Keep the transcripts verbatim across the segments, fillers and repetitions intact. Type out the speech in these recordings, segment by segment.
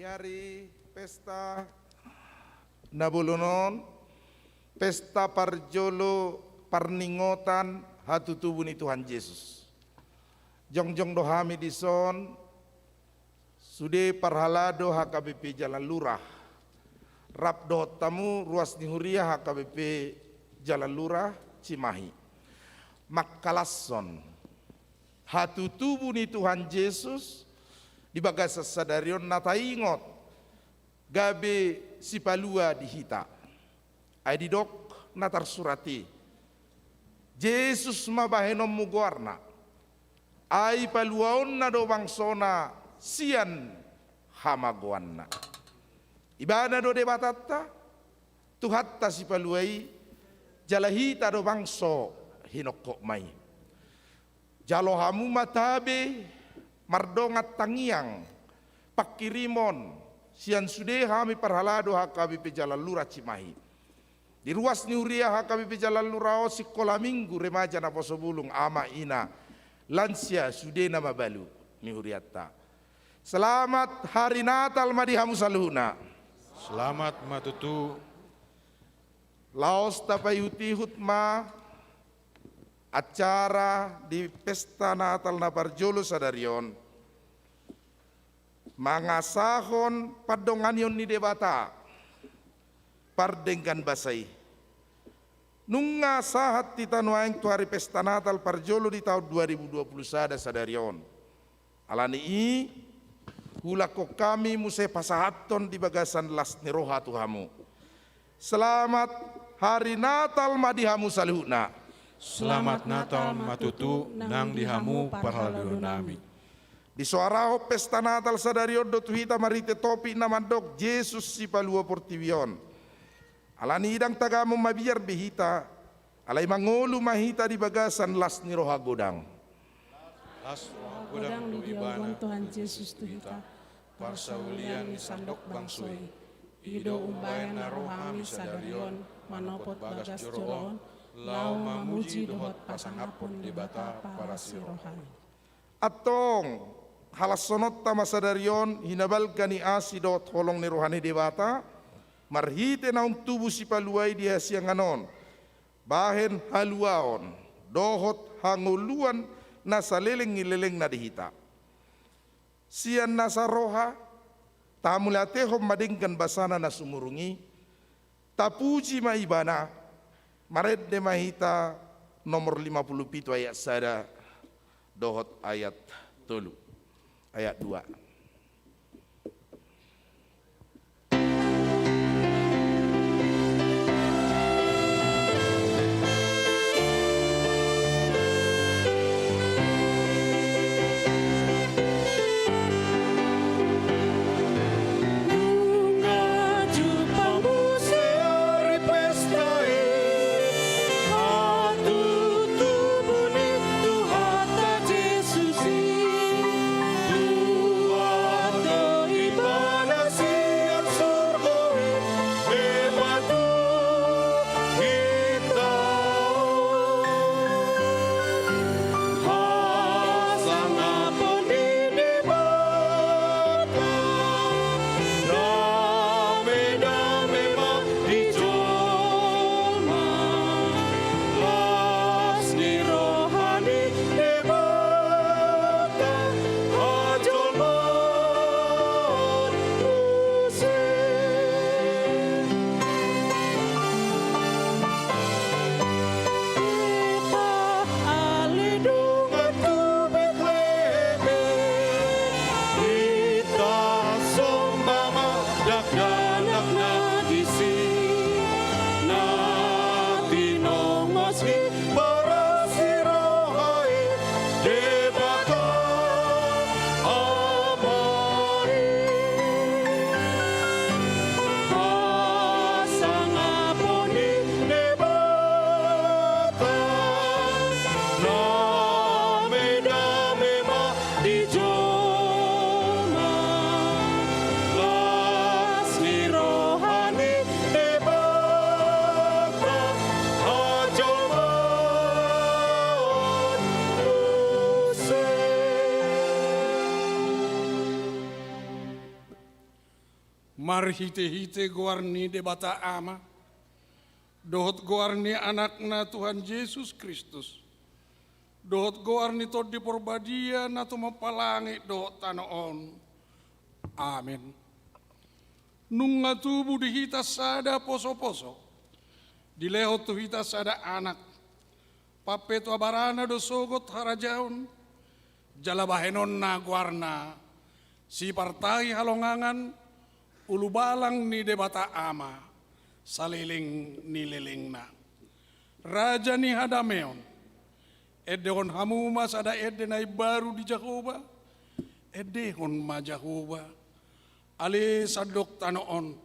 Di ari pesta na bolon on, pesta parjolo parningotan hatutubu ni Tuhan Jesus. Jongjong do hami dison, sude parhalado H K B P Jalan Lurah, rap dohot hamu ruas ni huria H K B P Jalan Lurah Cimahi, mangkalashon hatutubu ni Tuhan Jesus di bagasan sadari on na taingot gabe sipalua di hita. Ai didok na tarsurat i, Jesus ma bahenonmu goarna, ai paluaonna do bangsona sian hamagoanna. Ibana do Debatanta, Tuhanta sipalua i, jala hita do bangso hinongkokna i. Jalo hamu ma tabe mardongan tangiang pangkirimon sian sude hami parhalado H K B P Jalan Lurah Cimahi. Di ruas ni huria H K B P Jalan Lurah on, sikola minggu, remaja, naposo bulung, ama, ina, lansia, sude na mabalu ni hurianta. Selamat Hari Natal ma di hamu saluhutna. Selamat ma tutu. Laos tapaihut-ihut ma acara di pesta Natal na parjolo sadari on, mangasahon pandonganion ni Debata pardenggan basa i. Nunga sahat hita nuaeng tu ari pesta Natal parjolo di taon dua ribu dua puluh sada sadari on. Ala ni i, huulahon hami muse pasahathon di bagasan las ni roha tu hamu. Selamat Hari Natal ma di hamu saluhutna. Selamat Natal ma tutu nang di hamu parhalado nami. Disoarahon pesta Natal sadari on do tu hita marhite topik na mandok Jesus sipalua portibi on. Ala ni i, ndang tagamon mabiar be hita, alai mangolu ma hita di bagasan las ni roha godang. Las roha godang do Ibana, Tuhan Jesus, tu hita, parsaulian ni sandok bangso i. I do umbahen na ro hami sadari on manopot bagas joro on, laho mamuji dohot pasangaphon Debata parasi roha i. Antong, halashononta ma sadari on hinabalga ni asi dohot holong ni roha ni Debata, marhite naung tubu sipalua i di hasiangan on, bahen haluaon dohot hangoluan na saleleng ni lelengna di hita. Sian nasa roha, tamauliatehon ma denggan basana na sumurung i, tapuji ma Ibana. Marende ma hita nomor lima puluh pitu ayat sada dohot ayat tolu, ayat dua. Marhite-hite goar ni Debata Ama, dohot goar ni Anakna Tuhan Jesus Kristus, dohot goar ni Tondi Porbadia na tumompa langit dohot tano on. Amen. Nunga tubu di hita sada poso-poso, dilehon tu hita sada Anak, pampetua barana do sogot harajaon, jala bahenonna goarna, Sipartahi Halongangan, Ulubalang ni Debata Ama, saleleng ni lelengna. Raja ni hadameon, endehon hamu ma sada ende na imbaru di Jahowa, endehon ma Jahowa, ale sandok tano on.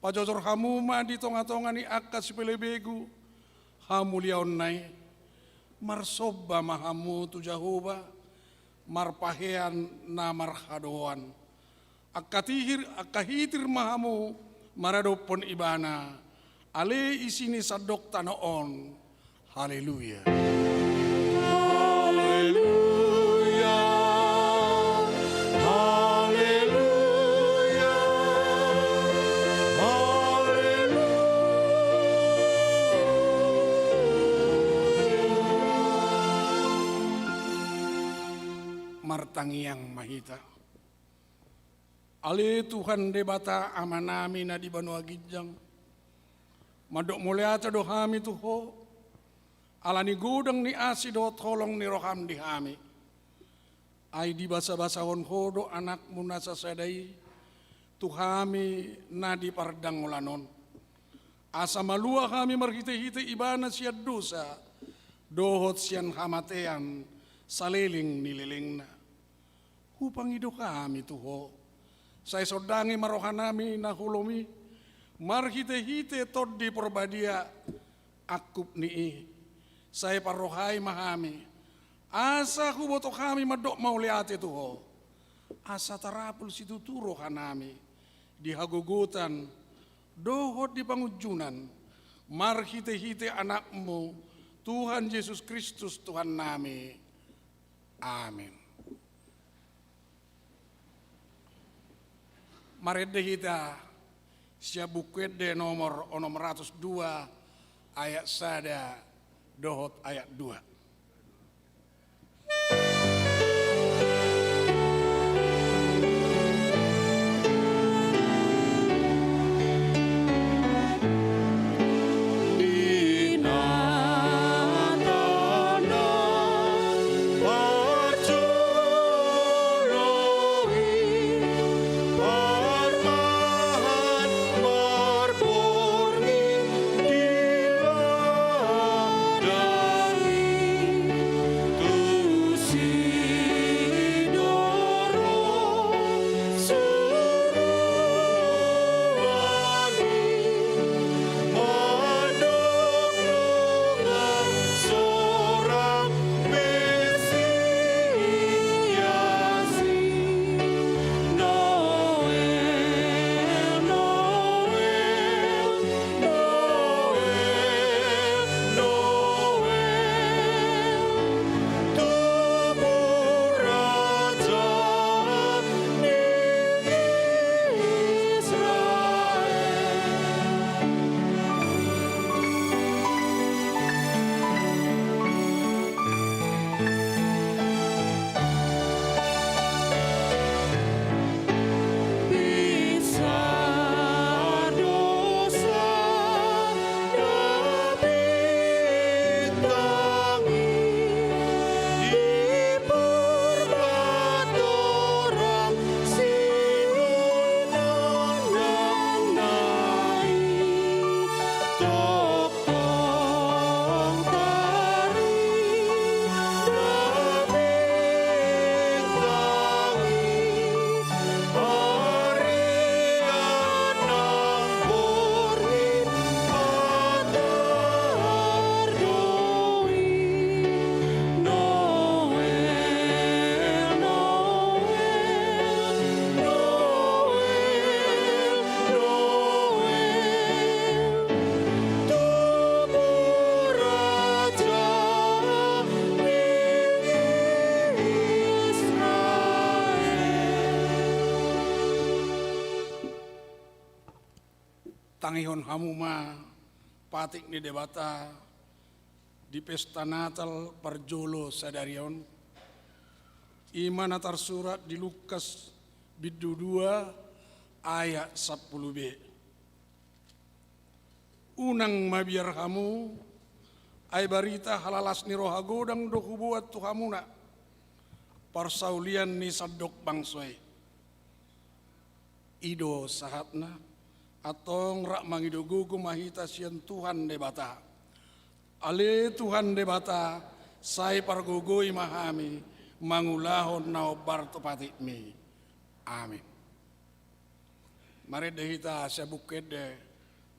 Pajojor hamu ma di tonga-tonga ni angka sipelebegu hamuliaonna i. Marsomba ma hamu tu Jahowa, marpahean na marhadoan. Angka tihir, angka hitir ma hamu maradophon Ibana, ale isi ni sandok tano on. Haleluya. Haleluya. Haleluya. Haleluya. Martangiang ma hita. Ale Tuhan Debata Amanami na di banua ginjang, mandok mauliate do hami tu Ho, ala ni godang ni asi dohot holong ni roham di hami. Ai dibasa-basahon Ho do Anakmu na sasada i tu hami na di pardangolan on, asa malua hami marhite-hite Ibana sian dosa dohot sian hamatean saleleng ni lelengna. Hupangido hami tu Ho, sai sondangi ma rohanami na holom i, marhite-hite Tondi Porbadia angkup ni i. Sai parrohai ma hami, asa huboto hami mandok mauliate tu Ho, asa tarapul situtu rohanami di hagogotan dohot di pangunjunan, marhite-hite Anakmu, Tuhan Jesus Kristus Tuhannami. Amen. Marende hita sian Buku Ende nomor onom ratus dua, ayat sada dohot ayat dua. Tangihon hamu ma patik ni Debata di pesta Natal parjolo sadari on. I ma na tarsurat di Lukas bindu dua ayat sampulu B. Unang mabiar hamu, ai barita halalas ni roha godang do huboan tu hamuna, parsaulian ni sandok bangso i. I do sahatna, antong rap mangido gogo ma hita sian Tuhan Debata. Ale Tuhan Debata, sai pargogoi ma hami mangulahon na hombar tu patikmi. Amin. Marende hita sian Buku Ende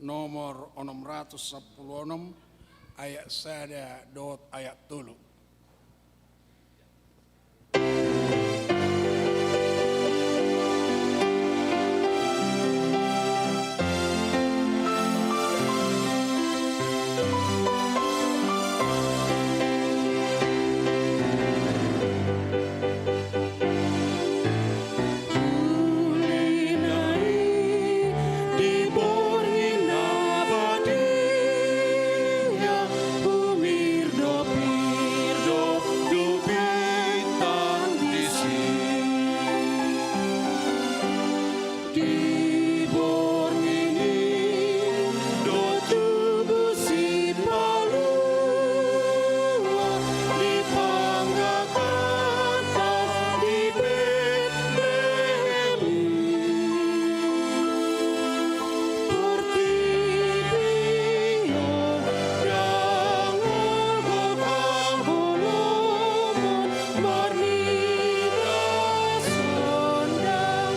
nomor onom ratus sampulu onom, ayat sada dohot ayat tolu. Di borngin i do tubu Sipalua, di pangganganta di Betlehem i. Portibi on ndang olo haholomon, marnida sonda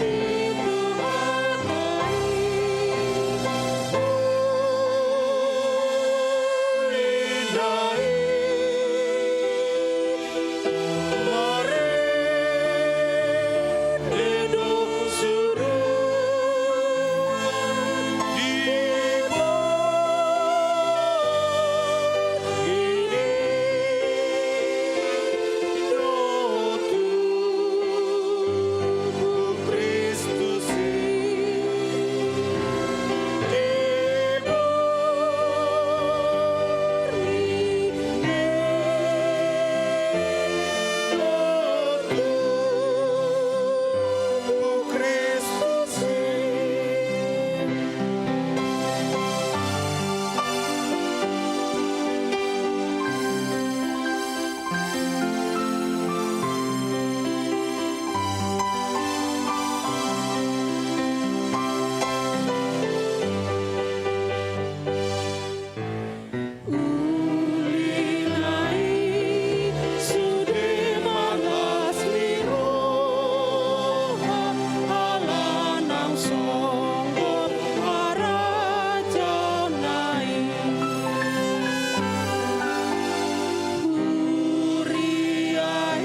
i tu hata i. Uli na i, marende do suruan di borngin i. Uli na i, sude ma las ni roha, ala naung songgop harajaonna i. Huria i,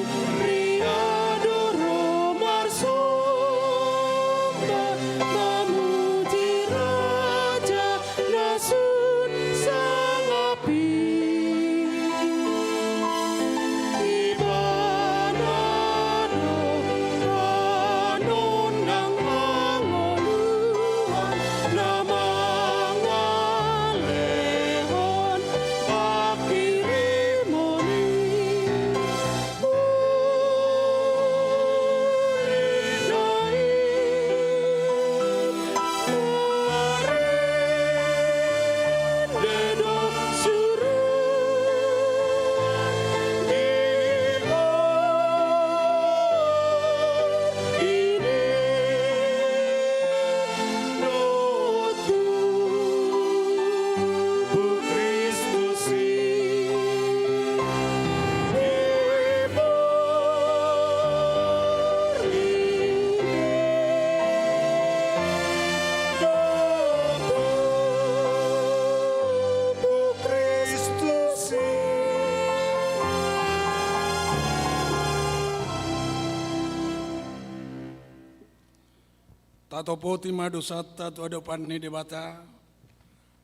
huria do ro marsomba, mamuji Raja na sun sangap i. Ibana do annon nang hangoluan na mangalehon panghirimon i. Tatopoti ma dosanta tu adopan ni Debata,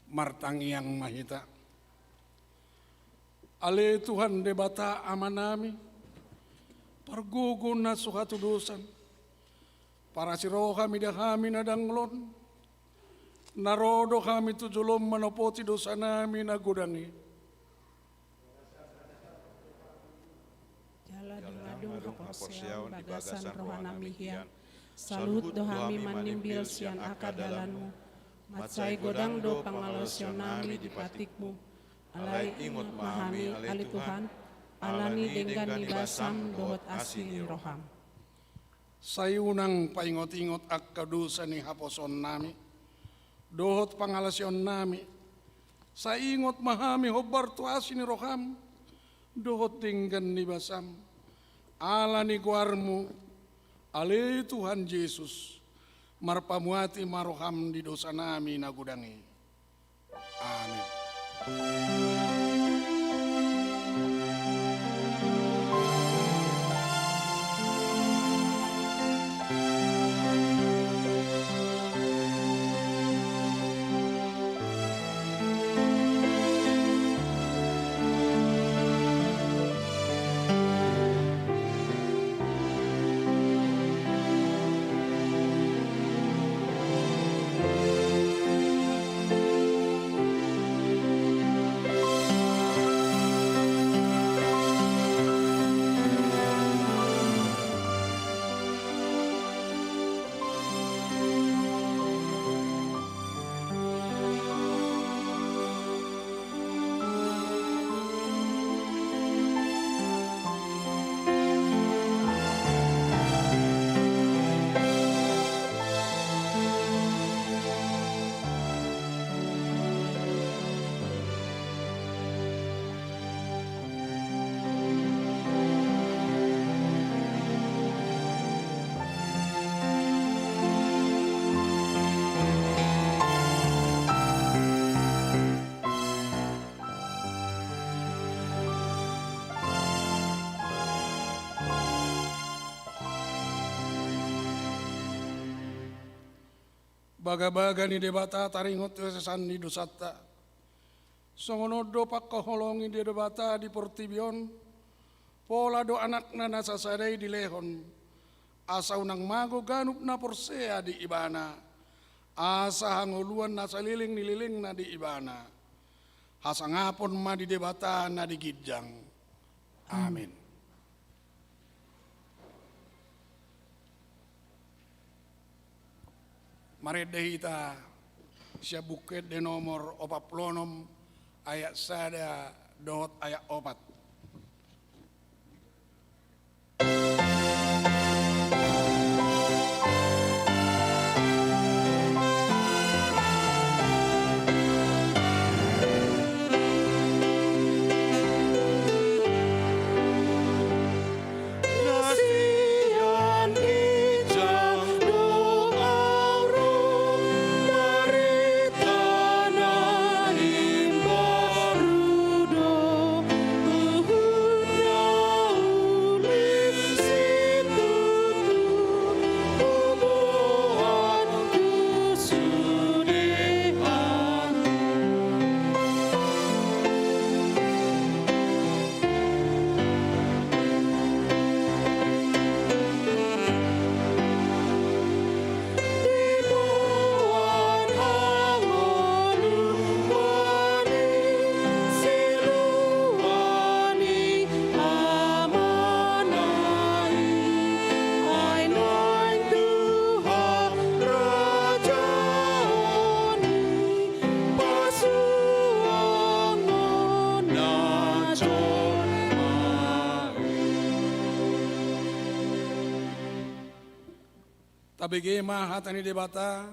martangiang ma hita. Ale Tuhan Debata Amanami, pargogo na so hatudosan, parasi roha mida hami na dangol on, Na ro do hami tu jolom manopoti dosanami na godang i. Jala dung adong haporseaon di bagasan rohanami hian, saluhut do hami manimbil sian angka dalanmu. Mansai godang do pangalaosionnami di patikmu. Alai ingot ma hami, ale Tuhan, ala ni denggan ni basam dohot asi ni roham. Sai unang paingot-ingot angka dosa ni haposoonnami dohot pangalaosionnami. Sai ingot ma hami hombar tu asi ni roham dohot denggan ni basam. Ala ni goarmu, ale Tuhan Jesus, marpamuati ma roham di dosanami na godang i. Amin. Bagabaga ni Debata taringot tu haseasan ni dosanta. Songon on do pangkaholongi ni Debata di portibi on, pola do Anakna na sasada i dilehon, asa unang mago ganup na porsea di Ibana, asa hangoluan na saleleng ni lelengna di Ibana. Hasangapon ma di Debata na di ginjang. Amin. Marende hita sian Buku Ende nomor opat pulu onom, ayat sada dohot ayat opat. Tabege ma hata ni Debata,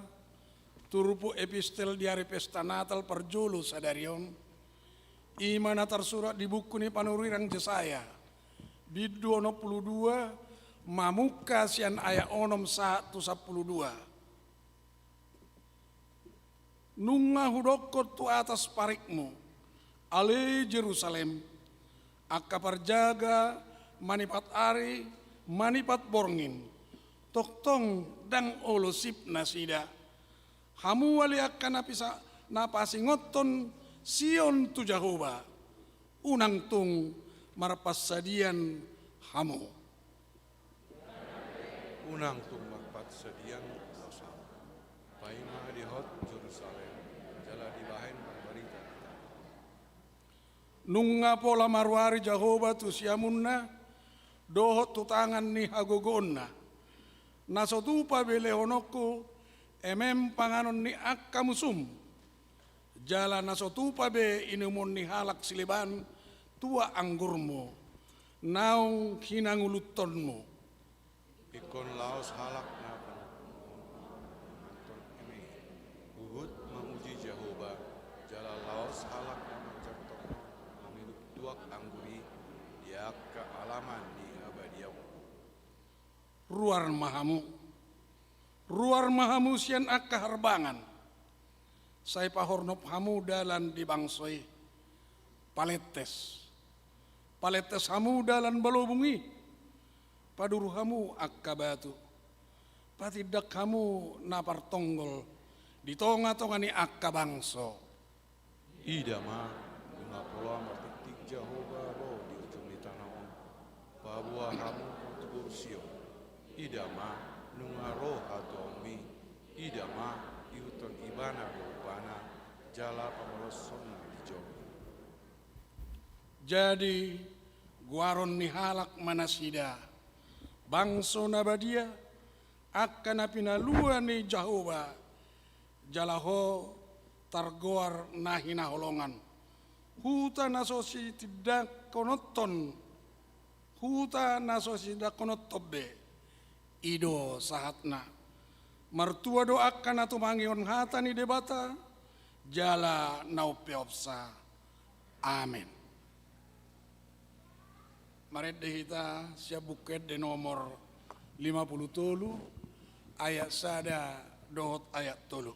turpuk epistel di ari pesta Natal parjolo sadari on, i ma na tarsurat di buku ni panurirang Jesaya, bindu onom pulu dua, mamungka sian ayat onom sahat tu sampulu dua. Nunga hudokkon tu atas parikmu, ale Jerusalem, angka parjaga manipat ari, manipat borngin, tongtong ndang olo sip nasida. Hamu ale angka na pisa-, na pasingothon Sion tu Jahowa, unang tung marpansadian hamu. Unang tung marpansadian dosamu. Paima dihot Jerusalem, jala dibahen marbarita hita. Nunga pola maruari Jahowa tu siamunna, dohot tu tangan ni hagogoonna. Na so tupa be lehononku emem panganon ni angka musum, jala na so tupa be inumon ni halak sileban tuak anggurmu, naung hinanguluttonmu. Ingkon laos halak na manganton eme huhut mamuji Jahowa, jala laos halak na manjangkon manginum tuak anggur i di angka alaman ni habadiaon. Ruar ma hamu, ruar ma hamu sian angka harbangan, sai pahornop hamu dalan di bangso i. Palentes, palentes hamu dalan balobung i. Paduru hamu angka batu, patindak hamu na partonggol di tongatonga ni angka bangso. Ida ma, nunga pola martingting Jahowa ro di ujung ni tano on. Paboa hamu tu boru Sion. Ida ma, nunga ro hatuaonmi. Ida ma, ihuthon Ibana do rupana, jala pamolosonna dijou. Jadi goaron ni halak ma nasida bangso na badia, angka na pinalua ni Jahowa, jala ho targoar na hinaholongan. Huta na so sitindangkononton, huta na so sitindangkononton be, i do sahatna. Martua do angka na tumangihon hata ni Debata, jala na umpeopsa. Amen. Marende hita sian Buku Ende nomor lima pulu tolu, ayat sada dohot ayat tolu.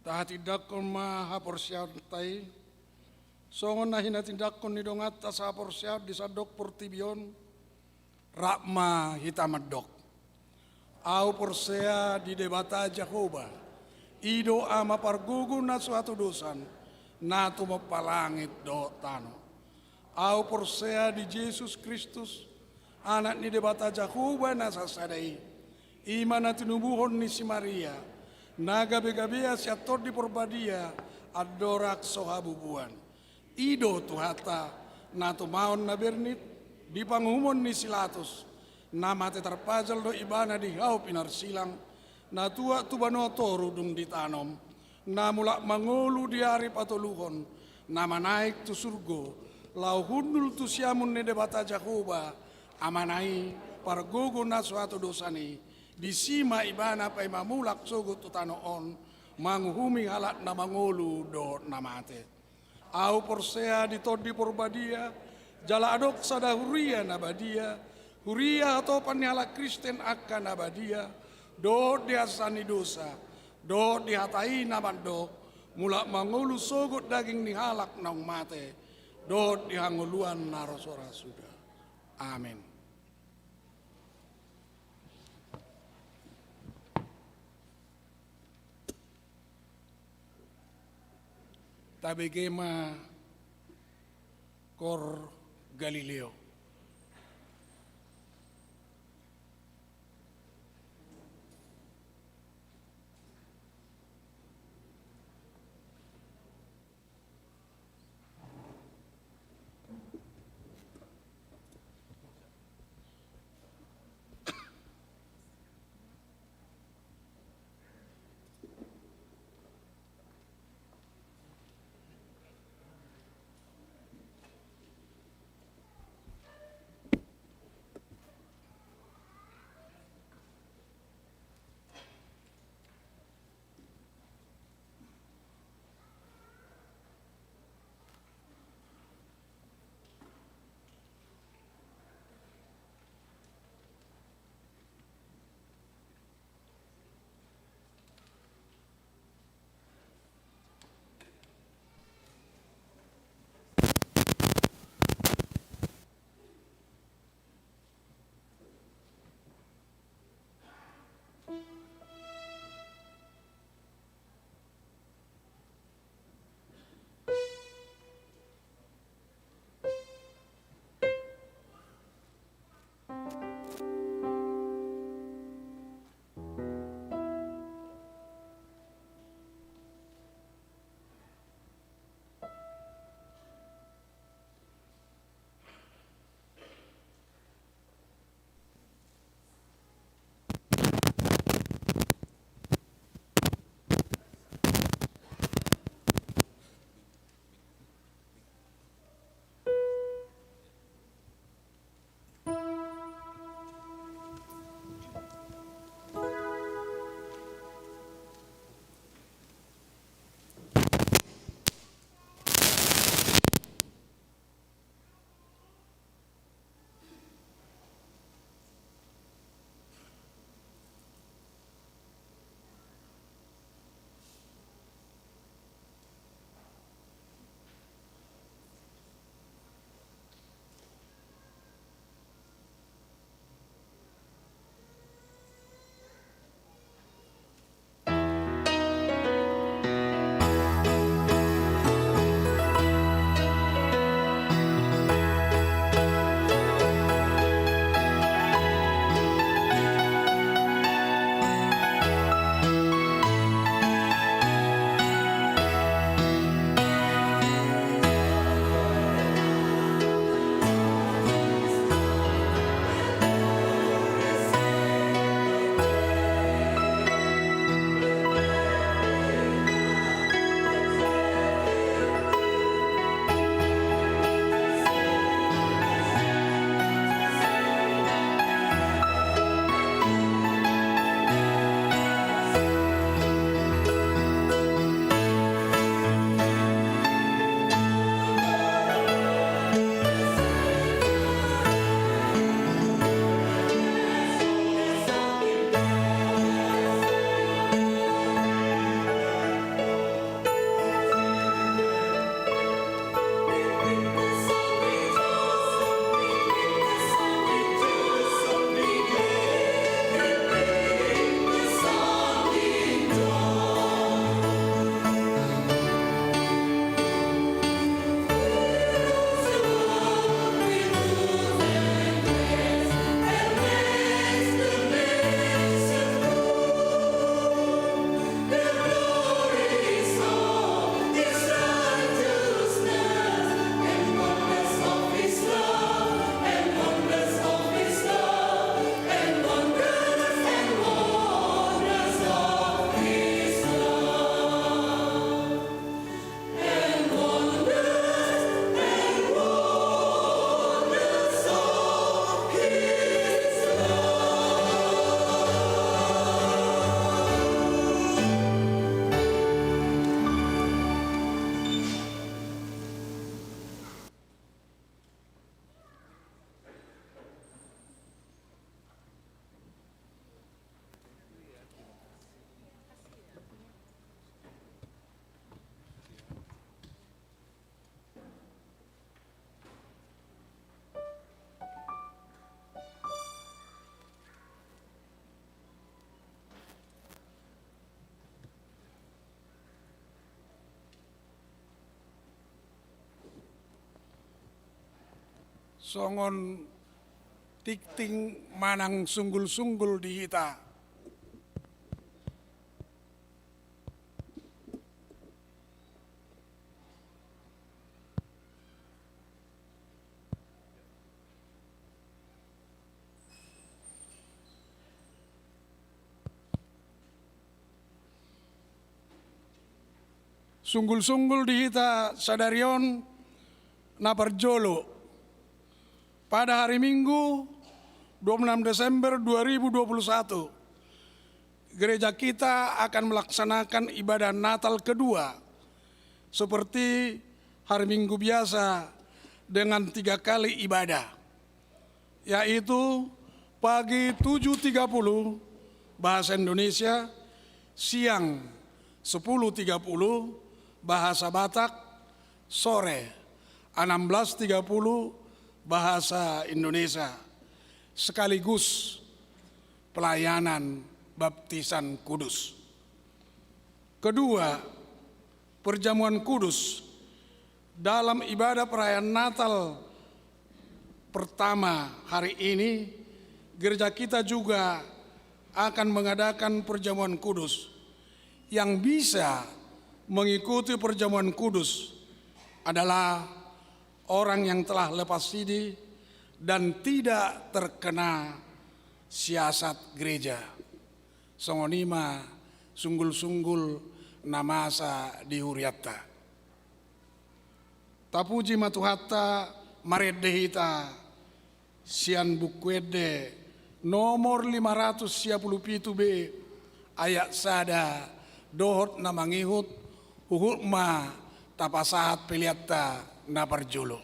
Tahatindangkon ma haporseaonta i, songon na hinatindangkon ni donganta sahaporseaon di sandok portibi on. Rap ma hita mandok. Ahu porsea di Debata Jahowa, i do Ama pargogo na so hatodosan, na tumompa langit dohot tano. Ahu porsea di Jesus Kristus, Anak ni Debata Jahowa na sasada i, i ma na tinubuhon ni si Maria, na gabegabea sian Tondi Porbadia, andorang so habubuan. I do Tuhanta, na tumaon na bernit di panguhumon ni si Latus, na mate tarpajal do ibana di hau pinarsilang, na tuat tu banua toru dung ditanom, na mulak mangolu di ari patoluhon, na manaek tu surgo, laho hundul tu siamun ni Debata Jahowa, Amana i, pargogo na so hatodosan i, disi ma ibana paima mulak sogot tu tano on, manguhumi halak na mangolu dohot na mate. Ahu porsea di Tondi Porbadia, jala adong sada huria na badia, huria hatopan ni halak Kristen angka na badia, dohot di hasesaan ni dosa, Dohot di hata i na mandok, mulak mangolu sogot daging ni halak naung mate, dohot di hangoluan na ro so ra suda. Amen. Tabege ma Koor Galileo. Songon tingting manang sunggul-sunggul di hita. Sunggul-sunggul di hita sadari on na parjolo. Pada hari Minggu, dua puluh enam Desember dua ribu dua puluh satu, gereja kita akan melaksanakan ibadah Natal kedua seperti hari Minggu biasa dengan tiga kali ibadah, yaitu pagi tujuh tiga puluh bahasa Indonesia, siang sepuluh tiga puluh bahasa Batak, sore enam belas tiga puluh bahasa Indonesia, sekaligus pelayanan baptisan kudus. Kedua, perjamuan kudus. Dalam ibadah perayaan Natal pertama hari ini, gereja kita juga akan mengadakan perjamuan kudus. Yang bisa mengikuti perjamuan kudus adalah orang yang telah lepas sidi dan tidak terkena siasat gereja. Songon i ma sunggul-sunggul na masa di hurianta. Tapuji ma Tuhanta, marende hita sian Buku Ende nomor lima ratus sia pulu pitu B, ayat sada dohot na mangihut, huhut ma tapasahat peleanta na parjolo.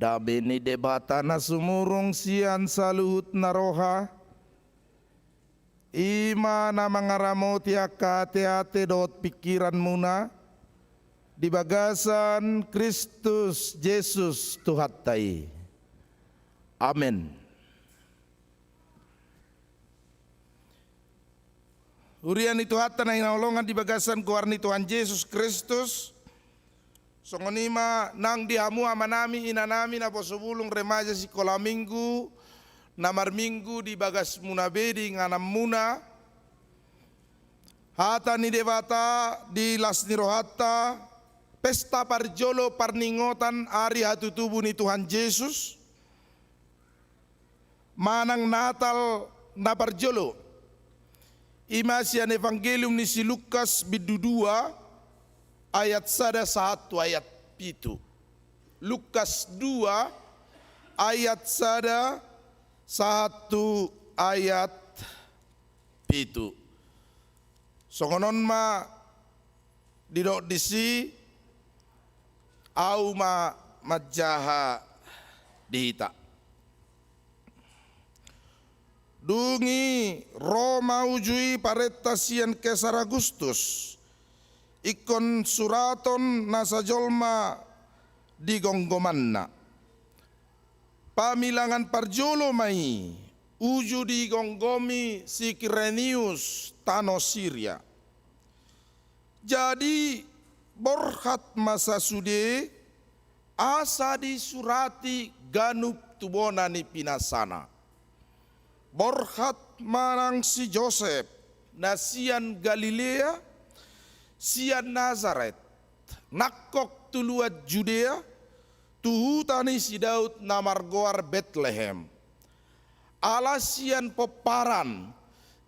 Dame ni Debata na sumurung sian saluhut na roha, i ma na mangaramoti angka ateate dohot pingkiranmuna, di bagasan Kristus Jesus Tuhanta i. Amen. Huria ni Tuhanta na hinaholongan di bagasan goar ni Tuhan Jesus Kristus, songon i ma nang di hamu amanami, inanami, naposo bulung, remaja, sikola minggu, na marminggu di bagasmuna be di ingananmuna. Hata ni Debata di las ni rohanta, pesta parjolo parningotan ari hatutubu ni Tuhan Jesus, manang Natal na parjolo. I ma sian Evangelium ni si Lukas bindu dua ayat sada sahat tu ayat pitu. Lukas dua ayat sada sahat tu ayat pitu. Songon on ma didok disi, ahu ma manjaha di hita. Dung i ro ma uju i parenta sian Kesar Agustus, ingkon suraton nasa jolma di gomgomanna. Pamilangan parjolo ma i, uju digomgomi si Kirenius tano Siria. Jadi borhat ma sasude, asa disurati ganup tu bona ni pinasana. Borhat ma nang si Josep, na sian Galilea, sian Nasaret, nangkok tu luat Judea, tu huta ni si Daud na margoar Betlehem. Ala sian pomparan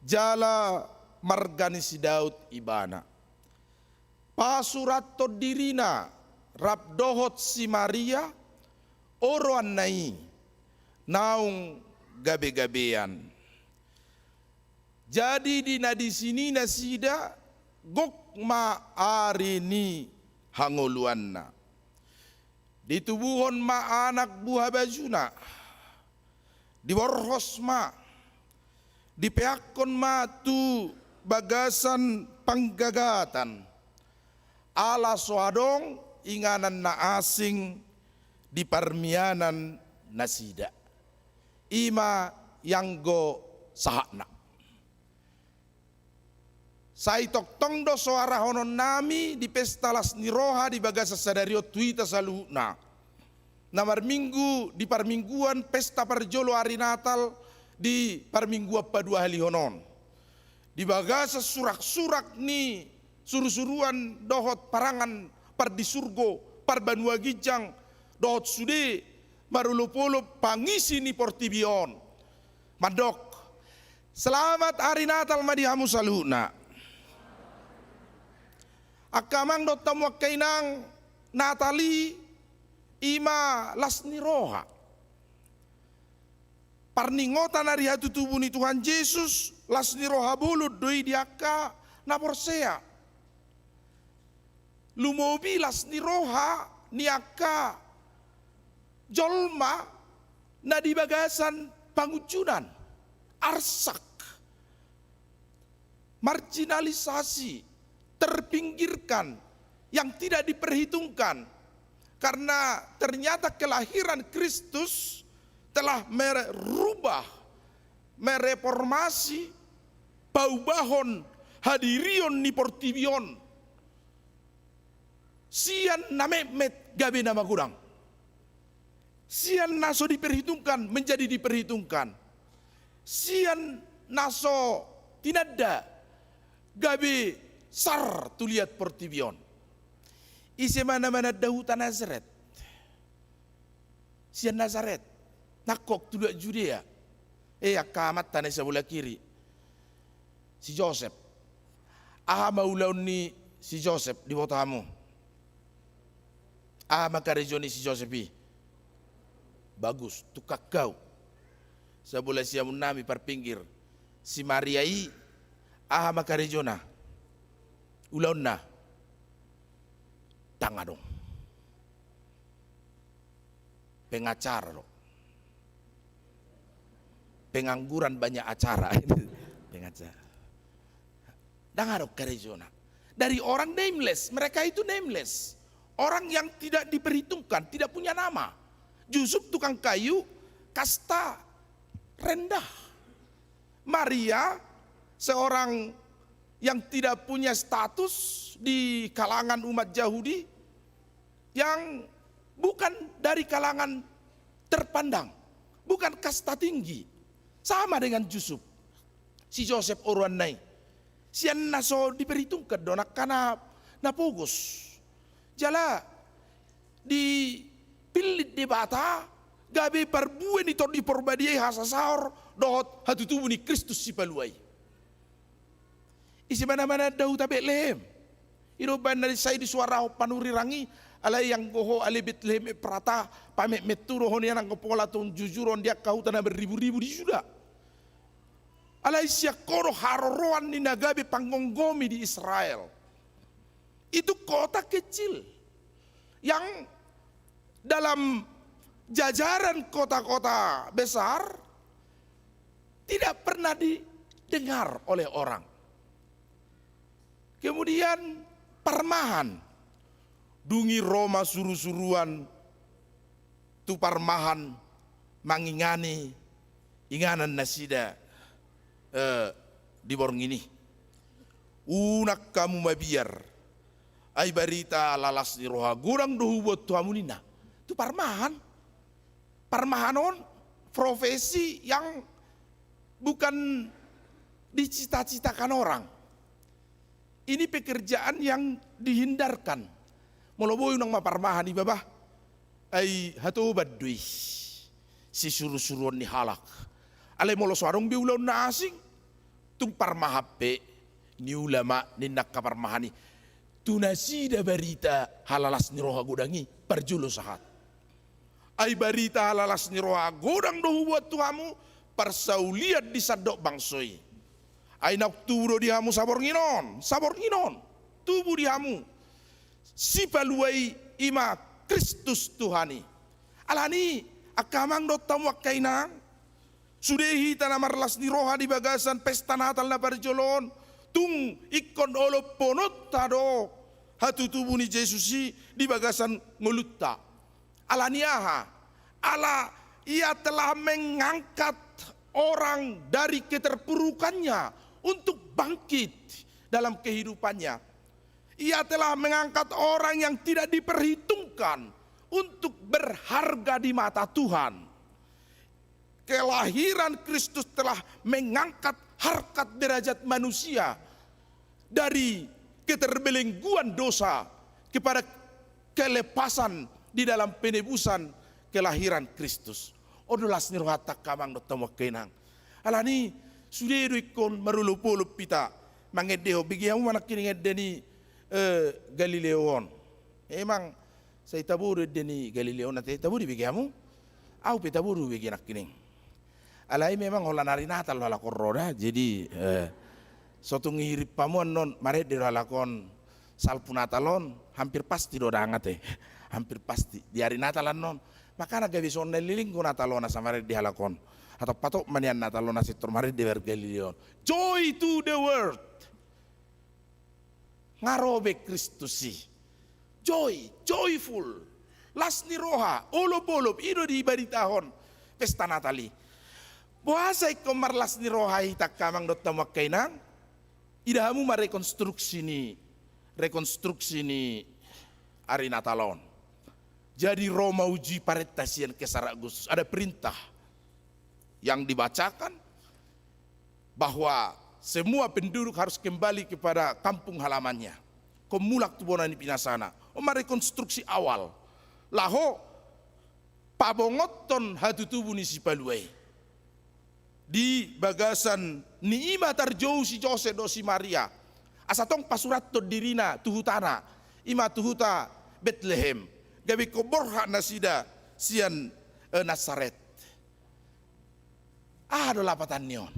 jala marga ni si Daud ibana. Pasurathon dirina rap dohot si Maria, oroanna i, naung gabegabean. Jadi di na disi ni nasida, gok ma ari ni hangoluanna. Ditubuhon ma anak buhabajuna, diborhos ma, dipeakkon ma tu bagasan panggagatan, ala so adong inganan na asing di parmianan nasida. I ma i anggo sahatna. Sai tongtong do so arahononnami di pesta las ni roha di bagasan sadari on tu hita saluhutna. Na marminggu di parmingguan pesta parjolo ari Natal di parmingguan paduahalihon on. Di bagasan suraksurak ni surusuruan dohot parangan pardisurgo, parbanua ginjang, dohot sude marolopolop pangisi ni portibi on. Mandok, selamat ari Natal ma di hamu saluhutna. Angka amang dohot hamu angka inang, Natal i, i ma las ni roha. Parningotan ari hatutubu ni Tuhan Jesus, las ni roha bolon do i di angka na porsea. Lumobi las ni roha ni angka jolma na di bagasan pangunjunan, arsak, marginalisasi, terpinggirkan, yang tidak diperhitungkan. Karena ternyata kelahiran Kristus telah merubah, mereformasi, paubahon hadirion ni portibi on. Sian na metmet gabe na magodang. Sian na so diperhitungkan menjadi diperhitungkan. Sian na so tinanda gabe sar tu liat portibi on. Ise ma na mananda huta Nasaret? Sian Nasaret, nangkok tu luat Judea. Eh, angka amanta na di sabola kiri, si Josep. Aha ma ulaon ni si Josep, diboto hamu? Aha ma karejo ni si Josep i? Bagus, tukang kayu. Sabola siamun nami parpinggir, si Maria i, aha ma karejona? Ulaonna? Ndang adong. pengacara do. Pengangguran banyak acara. Pengacara. Ndang adong karejona. Dari orang nameless, mereka itu nameless. Orang yang tidak diperhitungkan, tidak punya nama. Yusuf tukang kayu, kasta rendah. Maria, seorang yang tidak punya status di kalangan umat Yahudi, yang bukan dari kalangan terpandang, bukan kasta tinggi, sama dengan Yusuf, si Josep oroanna i. Sian na so diperhitungkan do, angka na, na pogos. Jala dipillit Debata gabe parbue ni Tondi Porbadia i hasasaor dohot hatutubu ni Kristus Sipalua i. Ise ma na mananda huta Betlehem? I do umbahen na sai disuarahon panurirang i, alai anggo ho ale Betlehem Efrata, pametmet tu do ho nian anggo pola tung jujur on di angka huta na marriburibu di Juda. Alai sian ho do haroroan ni na gabe panggomgomi di Israel. Itu kota kecil yang dalam jajaran kota-kota besar tidak pernah didengar oleh orang. Kemudian parmahan, dung i ro ma surusuruan tu parmahan mangingani inganan nasida, eh, di borngin i. Unang hamu mabiar, ai barita ala las ni roha godang do huboan tu hamu ninna. Tu parmahan. Parmahan on profesi yang bukan dicita-citakan orang. Ini pekerjaan yang dihindarkan. Molo boi unang ma parmahan iba bah. Ai hatoban do i sisurusuruon ni halak. Alai molo so adong be ulaon na asing, tung parmahan pe niula ma ninna angka parmahan i. Tu nasida barita ala las ni roha godang i parjolo sahat. Ai barita ala las ni roha godang do huboan tu hamu parsaulian di sandok bangso i. Ai naung tubu do di hamu saborngin on, saborngin on tubu di hamu Sipalua i, i ma Kristus Tuhan i. Alani i, angka amang dohot hamu angka inang, sude hita na marlas ni roha di bagasan pesta Natal na parjolo on, tung ingkon olophonon ta do hatutubu ni Jesus i di bagasan ngolunta. Alani aha? Ala Ia telah mengangkat orang dari keterpurukannya untuk bangkit dalam kehidupannya. Ia telah mengangkat orang yang tidak diperhitungkan untuk berharga di mata Tuhan. Kelahiran Kristus telah mengangkat harkat derajat manusia dari keterbelengguan dosa kepada kelepasan di dalam penebusan kelahiran Kristus. On do las ni rohanta angka amang dohot hamu angka inang. Alani i sude do ingkon marolopolop hita mangendehon, bege hamu ma nangkining ende ni, eh, Galileo on. Emang sai tabo do ende ni Galileo on, ate, tabo do ibege hamu? Au pe tabo do hubege nangkining. Alai memang holan ari Natal do halak on ro da, jadi, eh, so tung hirim hamu annon marende do halak on salpu Natal on, hampir pasti do dang, ate. Hampir pasti di ari Natal annon. Makana gabe songon na leleng do Natal on asa marende halak on. Hatop-hatop ma nian Natal on asa tor marende warga Galileo on. Joy to the world. Nga ro be Kristus i. Joy, joyful. Las ni roha, olopolop, i do dibaritahon pesta Natal i. Boasa ingkon marlas ni roha hita angka amang dohot hamu angka inang? Ida hamu ma rekonstruksi ni, rekonstruksi ni ari Natal on. Jadi ro ma uju i parenta sian Kesar Agustus. Ada perintah yang dibacakan bahwa semua penduduk harus kembali kepada kampung halamannya. Ingkon mulak tu bona ni pinasana. On ma rekonstruksi awal. Laho pabongothon hatutubu ni Sipalua i. Di bagasan ni i ma tarjou si Josep dohot si Maria. Asa tong pasurathon dirina tu hutana. I ma tu huta Betlehem. Gabe ingkon borhat nasida sian, eh, Nasaret. Aha do lapatan ni on?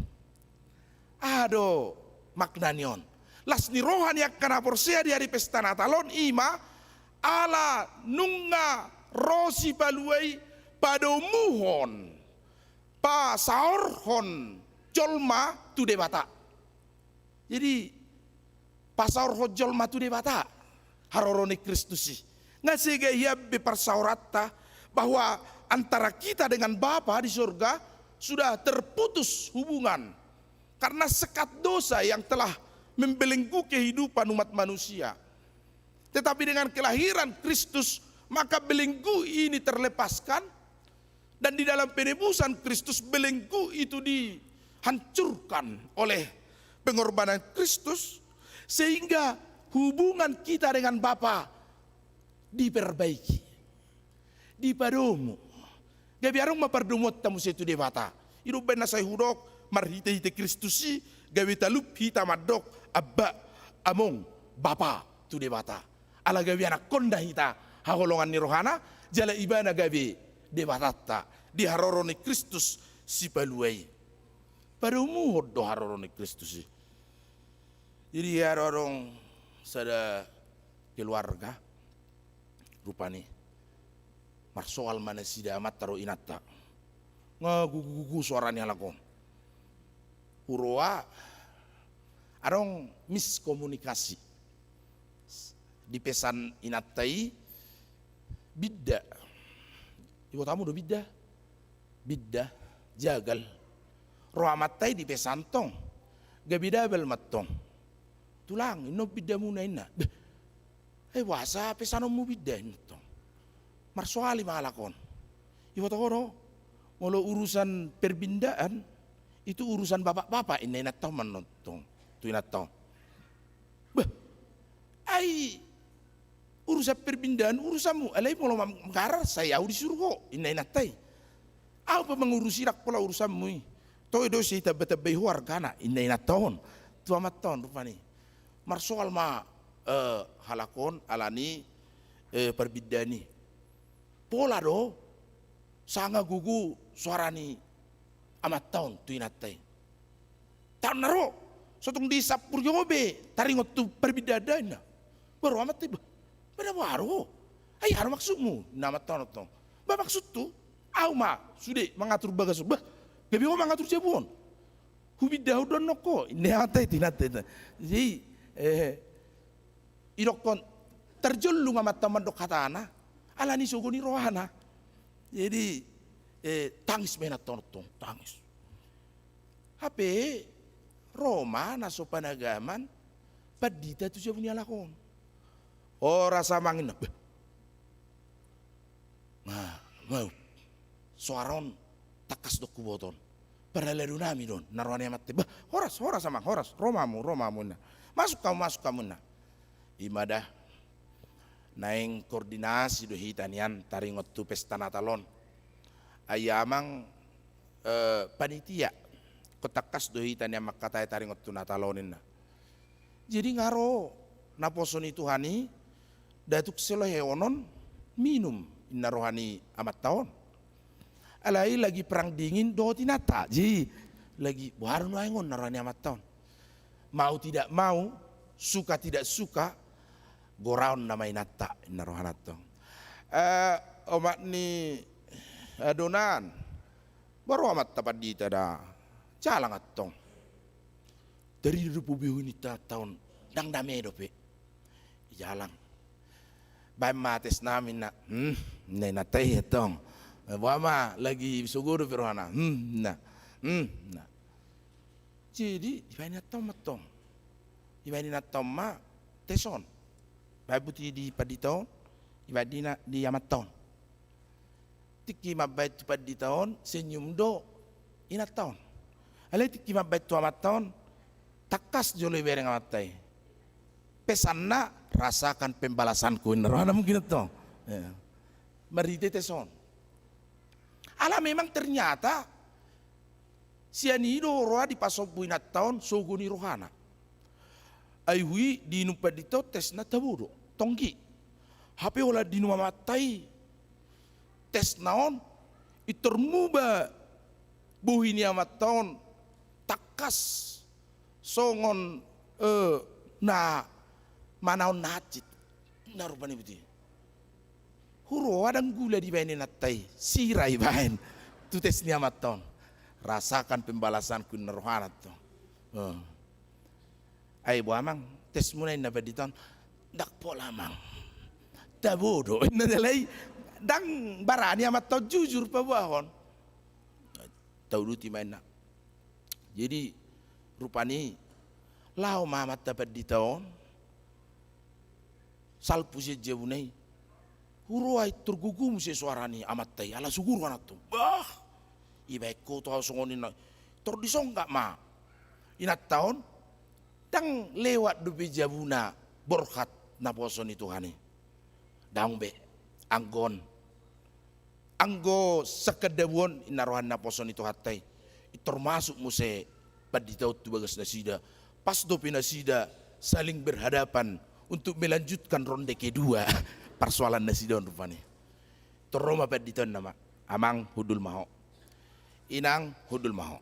Aha do makna ni on? Las ni roha ni angka na porsea di ari pesta Natal on i ma ala nunga ro Sipalua i padomuhon, pasaorhon jolma tu Debata. Jadi, pasaorhon jolma tu Debata haroro ni Kristus i. Nga sega hian be parsaoranta bahwa antara kita dengan Bapa di sorga sudah terputus hubungan. Karena sekat dosa yang telah membelenggu kehidupan umat manusia. Tetapi dengan kelahiran Kristus, maka belenggu ini terlepaskan, dan di dalam penebusan Kristus, belenggu itu dihancurkan oleh pengorbanan Kristus, sehingga hubungan kita dengan Bapa diperbaiki, dipadomu. Gabe adong ma pardomuonta muse tu Debata. I do umbaen na sai hudok, marhitehite Kristus i, gabe talup hita mandok, Amba, Among, Bapa, tu Debata. Ala gabe anakkonna hita, haholongan ni rohana, jala ibana gabe Debatanta di haroro ni Kristus Sipalua i. Padomuhon do haroro ni Kristus i. Jadi, adong sada keluarga, rupani marsoal ma nasida amanta dohot inanta. Nga gugugugu soara ni halak on. Huroha adong miskomunikasi. Dipesan inanta i binda. Iboto hamu do binda? Binda, jagal. Ro amanta i dipesan tong. Gabe dabal ma tong. Tulang, inna on bindamuna, inna. Beh, ai boasa pesanonmu binda, inna tong. Marsoal i ma halak on. Iboto ho do, molo urusan perbindaan, itu urusan bapak-bapak, inna inanta on ma tong. Tu inanta on. Beh, ai urusan perbindaan urusanmu, alai molo manggarar sai au disuru ho, inna inanta i. Au pe mangurusi, ndang pola urusanmu i. Toe do sai tambatambai ho argana, inna inanta on tu amanta on rupani. Marsoal ma, eh, halak on ala ni, eh, parbindaan i. Pola do sanga gogo soara ni amanta on tu inanta i. Taon na ro, so tung disampur jo be taringot tu parbindaanna, inna. Ba ro amanta i, ba, ba na boha do ho? Ai aha do maksudmu, inna amanta on tong. Ba maksudhu, au ma sude mangatur bagas on. Ba, gabe ho mangatur jabu on? Hubindahon do annon ho, inna amanta i tu inanta i. Jadi, eh, idokkon tarjollung amanta on mandok hatana, ala ni sogo ni rohana. Jadi, eh, tangis ma inanta on tong, tangis. Hape ro ma na so panagaman pandita tu jabu ni halak on. Horas amang, inna. Beh. Nga, mau. Soara on tangkas do huboto on. Parhalado nami do on, na roha ni amanta i. Bah, horas, horas amang, horas. Ro ma hamu, ro ma hamu, inna. Masuk hamu, masuk hamu, inna. I ma da. Naeng koordinasi do hita nian taringot tu pesta Natal on. Ai amang, eh, panitia. Ingkon tangkas do hita nian mangkatai taringot tu Natal on, inna. Jadi nga ro naposo ni Tuhan i, ndada tung silehonon minum, inna roha ni amanta on. Alai lagi perang dingin dohot inanta. Jadi lagi, boha do nuaeng on, inna roha ni amanta on. Mau tidak mau, suka tidak suka, goraon nama inanta, inna rohana tong. Eh, omak ni adonan, ba ro amanta pandita da, jalang antong. Tarida do pobi ho inanta on, ndang dame dope. Ijalang. Baen ma tes nami, inna. Hmm, inna inanta i tong. Boha ma, lagi sogo dope rohana. Hmm, inna. Hmm, inna. Jadi dibaen inanta on ma tong. Dibaen inanta on ma tes on. Baen buti di pandita on, dibaen di na-, di amanta on. Tingki mambaen tu pandita on, senyum do inanta on. Alai tingki mambaen tu amanta on, tangkas jolo dibereng amanta i. Pesanna, rasakan pembalasanku, inna rohana mungkin tong. Ya. Marhite tes on. Ala memang ternyata sian i do roha dipasombu inanta on sogo ni rohana. Ai hu i diinum pandita on tesna tabo do, tonggi. Hape holan diinum amanta i tesna on, pintor muba bohi ni amanta on tangkas songon, eh, na manaon na hansit. Na rupani buti. Huroa ndang gula dibaen inanta i, sira ibaen. Tu tes ni amanta on. Rasakan pembalasanku, ninna rohana tu. Eh. Ai boa amang, tesmuna, ninna pandita on. Ndang pola amang. Tabo do, ninna jala i. Ndang barani amanta on jujur paboahon. Tauduti ma, ninna. Jadi rupani laho ma amanta pandita on salpu sian jabuna i. Huroa i tor gogo muse soara ni amanta i, ala suguru ananta on. Bah! Ibaen ho tu ahu songon i, ninna. Tor disonggap ma inanta on. Ndang lewat dope jabuna borhat naposo ni Tuhan i. Daong be, anggo on. Anggo sangkan dabu on, ninna roha ni naposo ni Tuhanta i. Tor masuk muse pandita on tu bagas nasida. Pas dope nasida saling berhadapan untuk melanjutkan ronde kedua. Parsoalan nasida on rupani. Tor ro ma pandita on, ninna ma. Amang, hundul ma ho. Inang, hundul ma ho.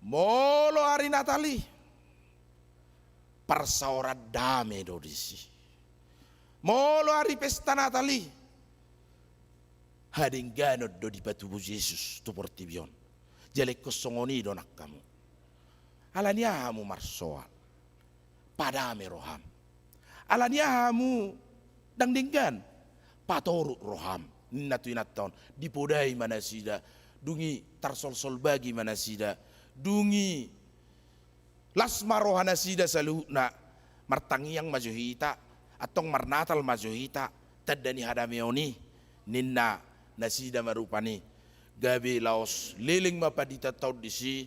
Molo ari Natal i, parsaoran dame do disi. Molo ari pesta Natal i, hadengganon do dipatubu Jesus tu portibi on. Jala ingkon songon i do nang hamu. Ala ni aha hamu marsoal? Padame roham. Ala ni aha hamu ndang denggan? Patorut roham, ninna tu inanta on. Dipodai ma nasida, dung i tarsolsol bagi ma nasida, dung i las ma roha nasida saluhutna. Martangiang ma jo hita, antong marnatal ma jo hita, tanda ni hadameon i, ninna nasida ma rupani. Gabe laos leleng ma pandita on disi,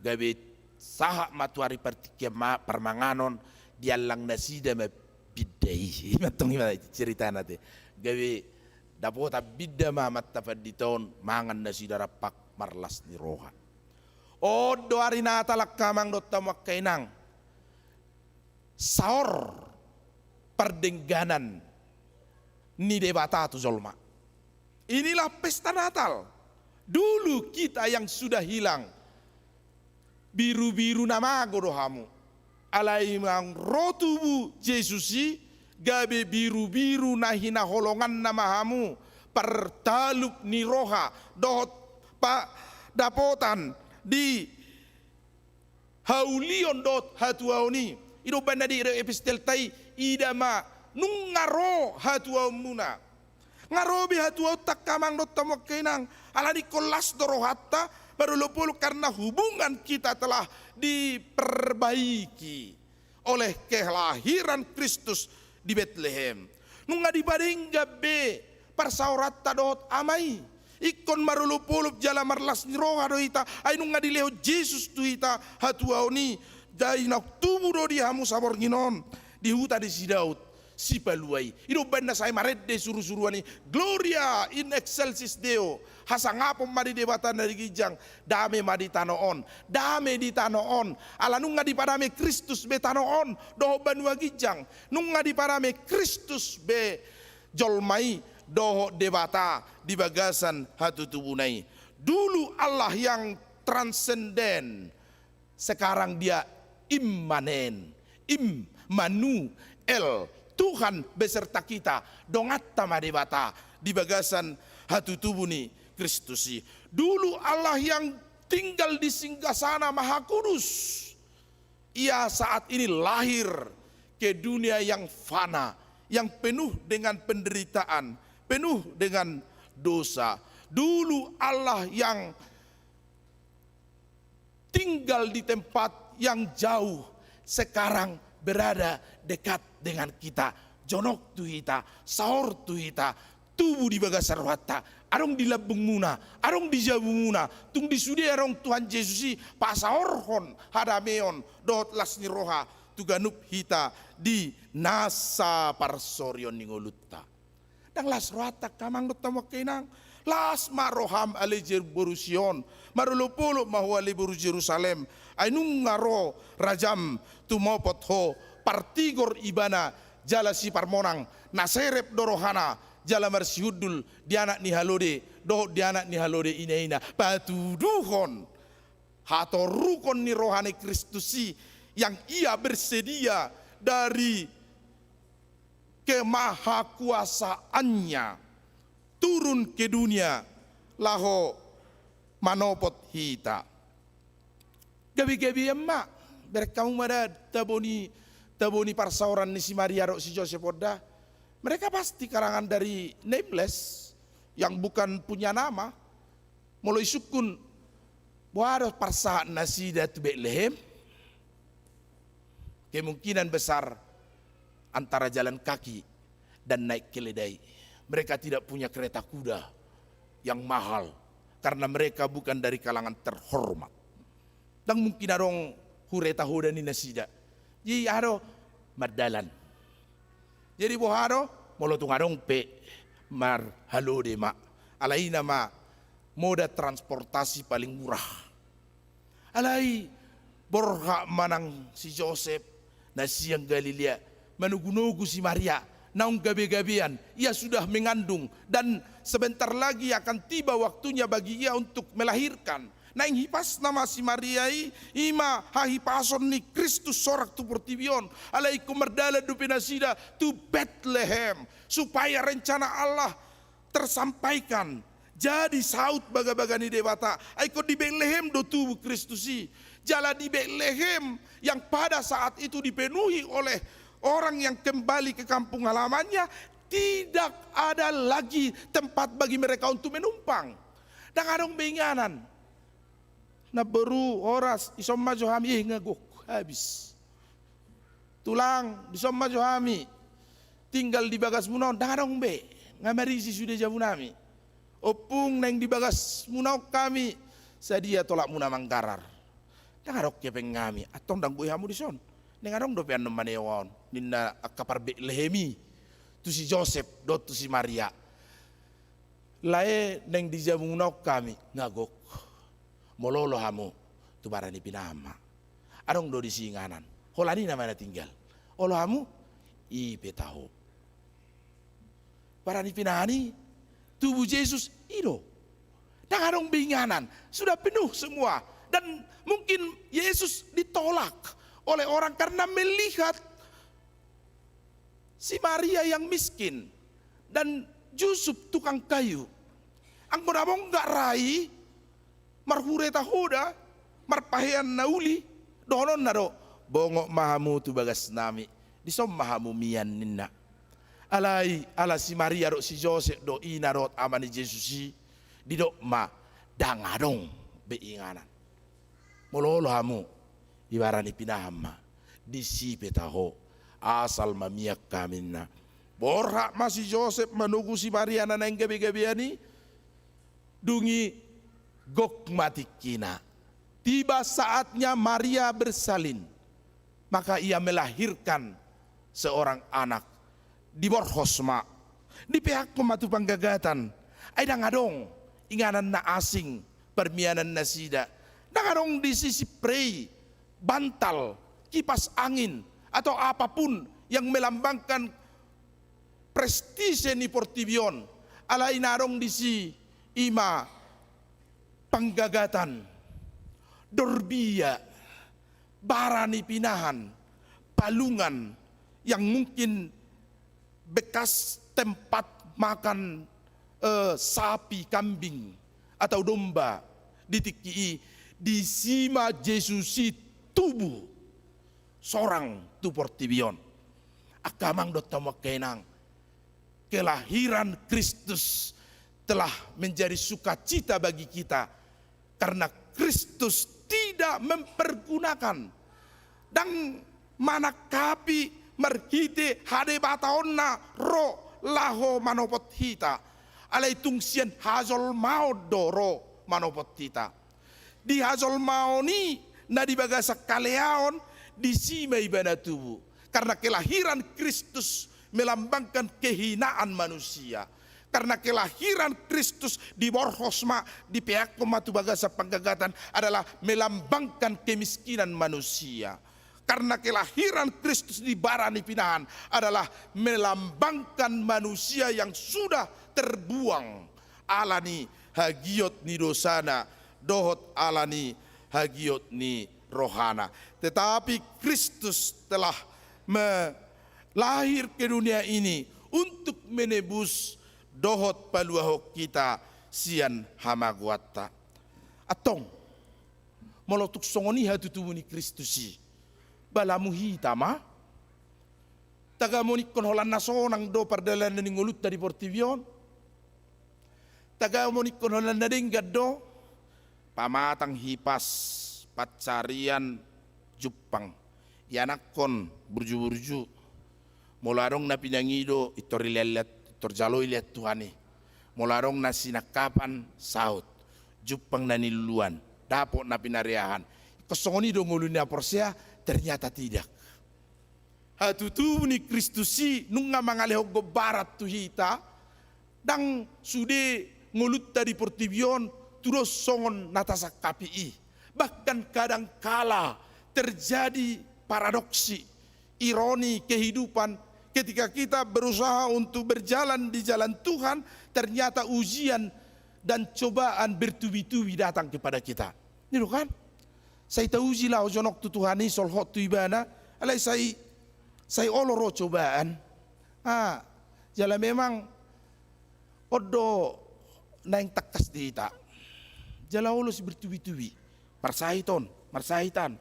gabe sahat ma tu ari partingkian ma-, parmanganon, diallang nasida ma pinda i. I ma antong i ma ceritana te. Gabe dapotan pinda ma amanta pandita on, mangan nasida rampak marlas ni roha. On do ari Natal, angka amang dohot hamu angka inang. Saor pardengganan ni Debata tu jolma. Inilah pesta Natal. Dulu kita yang sudah hilang, birubiru na mago do hamu. Alai manang ro tubu Jesus i, gabe birubiru na hinaholonganna ma hamu, partalup ni roha dohot padapotan di haulion dohot hatuaon i. I do umbahen na di epistelta i, ida ma nunga ro hatuaonmuna. Nga ro be hatuaonta, angka amang dohot hamu angka inang, ala ni ingkon las do rohanta marolopolop karena hubungan kita telah diperbaiki oleh kelahiran Kristus di Betlehem. Nunga dipadenggan be parsaoranta dohot Ama i. Ingkon marolopolop jala marlas ni roha do hita, ai nunga dilehon Jesus tu hita hatuaon i. Jadi naung tubu do di hamu saborngin on di huta ni si Daud Sipalua i. I do umbahen na sai marende surusuruan i, Gloria in excelsis Deo. Hasangapon ma di Debata na di ginjang, dame ma di tano on. Dame di tano on. Ala nunga dipadame Kristus be tano on dohot banua ginjang. Nunga dipadame Kristus be jolma i dohot Debata di bagasan hatutubuna i. Dulu Allah yang transenden, sekarang Dia immanen, Immanuel, Tuhan beserta kita, donganta ma Debata di bagasan hatutubu ni Kristus i. Dulu Allah yang tinggal di singgasana maha kudus, Ia saat ini lahir ke dunia yang fana, yang penuh dengan penderitaan, penuh dengan dosa. Dulu Allah yang tinggal di tempat yang jauh, sekarang berada dekat dengan kita. Jonok tu hita, saor tu hita, tubu di bagasan rohanta, adong di lambungmuna, adong di jabumuna, tung di sude adong Tuhan Jesus i, pasaorhon hadameon dohot las ni roha tu ganup hita di nasa parsorion ni ngolunta. Ndang las rohanta, angka amang dohot hamu angka inang. Las ma roham, ale Jer-, boru Sion. Marolopolop ma ho, ale boru Jerusalem. Ai nunga ro rajam tumopot ho, partigor Ibana jala siparmonang, na serep do rohana jala marsihundul di anak ni halode dohot di anak ni halode inaina, patuduhon hatorukon ni roha ni Kristus i, yang Ia bersedia dari kemahakuasaannya turun ke dunia laho manopot hita. Gabe-gabean ma, bereng hamu ma da tabo ni, tabo ni parsaoran ni si Maria dohot si Josep on da. Mereka pasti kalangan dari nameless, yang bukan punya nama. Molo isungkun, boha do parsahat nasida tu Betlehem? Kemungkinan besar antara jalan kaki dan naik keledai. Mereka tidak punya kereta kuda yang mahal karena mereka bukan dari kalangan terhormat. Ndang mungkin adong hureta hoda ni nasida. Jadi aha do, mardalan. Jadi boha do, molo tung adong pe, marhalode ma. Alai i nama moda transportasi paling murah. Alai borhat ma nang si Josep na sian Galilea, manogu-nogu si Maria, naung gabe-gabean, ia sudah mengandung, dan sebentar lagi akan tiba waktunya bagi ia untuk melahirkan. Naeng hipasna ma si Maria i, i ma hahipason ni Kristus sorang tu portibi on. Alai ingkon mardalan dope nasida tu Betlehem, supaya rencana Allah tersampaikan, jadi saut bagabaga ni Debata. Ai ingkon di Betlehem do tubu Kristus i. Jala di Betlehem yang pada saat itu dipenuhi oleh orang yang kembali ke kampung halamannya, tidak ada lagi tempat bagi mereka untuk menumpang. Ndang adong be inganan. Namboru, horas, dison ma jo hami, eh, nga gok, habis. Tulang, dison ma jo hami, tinggal di bagasmuna on, ndang adong be, nga marisi sude jabunami. Ompung, naeng di bagasmuna on hami, sadia tolapmuna manggarar. Ndang adong hepeng hami, antong ndang boi hamu dison. Naeng adong dope annon manewa on, ninna angka par Betlehem i tu si Josep dohot tu si Maria. Lae, naeng di jabumuna on hami, nga gok. Molo olo hamu, tu bara ni pinahan ma. Adong do disi inganan. Holan i nama na tinggal. Olo hamu, i pe taho. Bara ni pinahan i, tubu Jesus, i do. Ndang adong be inganan. Sudah penuh semua. Dan mungkin Yesus ditolak oleh orang karena melihat si Maria yang miskin dan Jusup tukang kayu. Anggo na bonggak ra i, marhureta hoda, marpahean na uli, dohononna do, bongot ma hamu tu bagasnami, dison ma hamu mian, ninna. Alai, ala si Maria dohot si Josep do ina dohot ama ni Jesus i, didok ma, ndang adong be inganan. Molo olo hamu, di bara ni pinahan ma, disi pe taho, asal ma mian hami, ninna. Borhat ma si Josep manogu si Maria na naeng gabe-gabean i, dung i gok ma tingkina. Tiba saatnya Maria bersalin, maka ia melahirkan seorang anak. Diborhos ma, dipeakhon ma tu panggagatan. Ai ndang adong inganan na asing parmianan nasida. Ndang adong disi spray, bantal, kipas angin, atau apapun yang melambangkan prestise ni portibi on. Alai na adong disi i ma panggagatan, dorbia, bara ni pinahan, palungan yang mungkin bekas tempat makan, eh, sapi, kambing, atau domba di tingki i. Disi ma Jesus i tubu sorang tu portibi on. Angka amang dohot hamu angka inang, kelahiran Kristus telah menjadi sukacita bagi kita, karena Kristus tidak mempergunakan, ndang manangkapi marhite hadebataonna ro laho manopot hita, alai tung sian hajolmaon do ro manopot hita. Di hajolmaon i na di bagasan haleaon, disi ma ibana tubu. Karena kelahiran Kristus melambangkan kehinaan manusia. Karena kelahiran Kristus diborhos ma, dipeakhon ma tu bagasan panggagatan adalah melambangkan kemiskinan manusia. Karena kelahiran Kristus di bara ni pinahan adalah melambangkan manusia yang sudah terbuang ala ni hagiot ni dosana dohot ala ni hagiot ni rohana. Tetapi Kristus telah me-, lahir ke dunia ini untuk menebus dohot paluahon hita sian hamagoanta. Antong, molo tung songon i hatutubu ni Kristus i, balamu hita ma? Tagamon ingkon holan na sonang do pardalanan ni ngolunta di portibi on? Tagamon ingkon holan na denggan do? Pamatang hipas, pansarian, jumpang, ianakhon burju-burju. Molo adong na pinangido, intor ilean-lean, intor jalo ilean Tuhan i. Molo adong na sinangkapan, saut. Jumpang na niluluan, dapot na pinareahan. Ingkon songon i do ngolu ni na porsea? Ternyata tidak. Hatutubu ni Kristus i nunga mangalehon gombaran tu hita, ndang sude ngolunta di portibi on tudos songon na tasangkapi i. Bahkan kadangkala terjadi paradoksi, ironi kehidupan, ketika kita berusaha untuk berjalan di jalan Tuhan, ternyata ujian dan cobaan bertubi-tubi datang kepada kita. Ini loh kan? Sai tauji laho jonok tu Tuhan i, solhot tu Ibana, alai sai, sai olo ro cobaan. Ah, jala memang on do naeng tangkas di hita. Jala olo si bertubi-tubi. Marsahit on, marsahit an.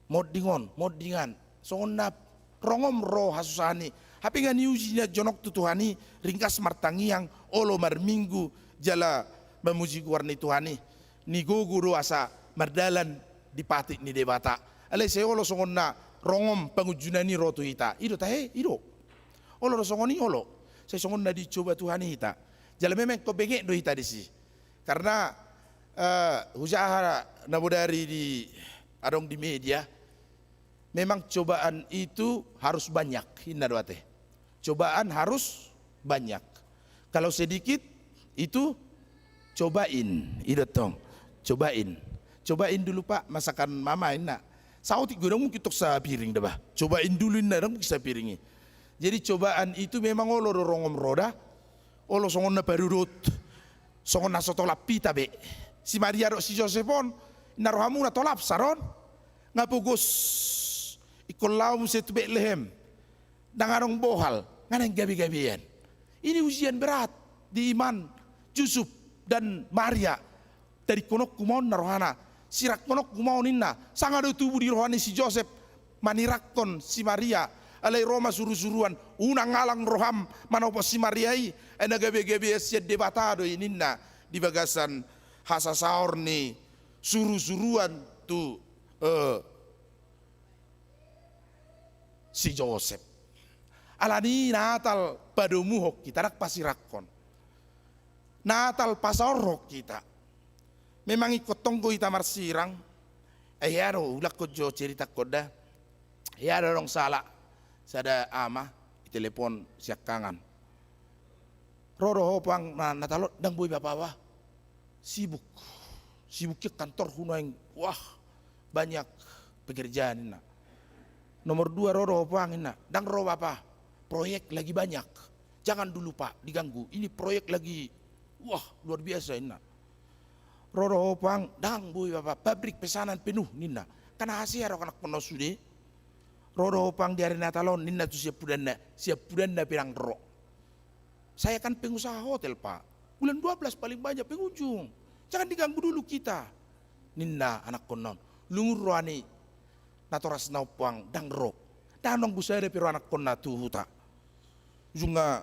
Monding on, monding an. Songon na rongom ro hasusahan i. Hape nga niuji na jonok tu Tuhan i, ringgas martangiang, olo marminggu, jala mamuji goar ni Tuhan i. Nigogo do asa mardalan di patik ni Debata. Alai sai olo songon na rongom pangunjunan i ro tu hita. I do tahe, i do. Olo do songon i, olo. Sai songon na dicoba Tuhan i hita. Jala memang ingkon bengek do hita disi. Karna, eh, hujaha na bodari di adong di media, memang cobaan itu harus banyak, inna do ate. Cobaan harus banyak. Kalau sedikit, itu cobain, i do tong. Cobain. Cobain dulu, Pak, masakan Mama, inna. Saotik godang mungkin tong sapiring da bah. Cobain dulu, inna, ndang mungkin sapiring i. Jadi cobaan itu memang olo do rongom ro da. Olo songon na padodot, songon na so tolap hita be. Si Maria dohot si Josep on, inna, rohamuna tolap sa ro on? Nga pogos, ingkon laho muse tu Betlehem, ndang adong bohal, nga naeng gabe-gabean. Ini ujian berat di iman Yusuf dan Maria. Tadingkononku ma on, inna rohana, sirangkononku ma on, inna. Sanga do tubu di roha ni si Josep manirangkon si Maria. Alai ro ma suru-suruan, unang alang roham manopot si Maria i, ai na gabe-gabean sian Debata do i, ninna di bagasan hasasaor ni suru-suruan tu, eh, si Josep. Alani i Natal padomuhon hita, ndang pasirangkon. Natal pasaorhon hita. Memang ingkon tonggo hita marsirang. Eh, hea do, ulakkon jo ceritangkon da. Hea do adong sahalak sada ama, ditelepon siangkangan. Ro do ho, Puang, na, Natal on? Ndang boi, Bapa, bah. Sibuk. Sibuk hian kantorhu nuaeng. Wah, banyak pekerjaan, inna. Nomor dua, ro do ho, Puang, inna. Ndang ro, Bapa. Proyek lagi banyak. Jangan dulu, Pak, diganggu. Ini proyek lagi, wah, luar biasa, inna. Ro do ho, Puang? Ndang boi, Bapa. Pabrik pesanan penuh, ninna. Kan hasea do anakhon on sude. Ro do ho, Puang, di ari Natal on, ninna tu siampudanna. Siampudanna pe ndang ro. Saya kan pengusaha hotel, Pak. Bulan dua belas paling banyak pengunjung. Jangan diganggu dulu kita, ninna anakhonna on. Lungun roha ni natorasna on, Puang, ndang ro. Ndang adong sada pe ro anakhonna tu huta. Ujungna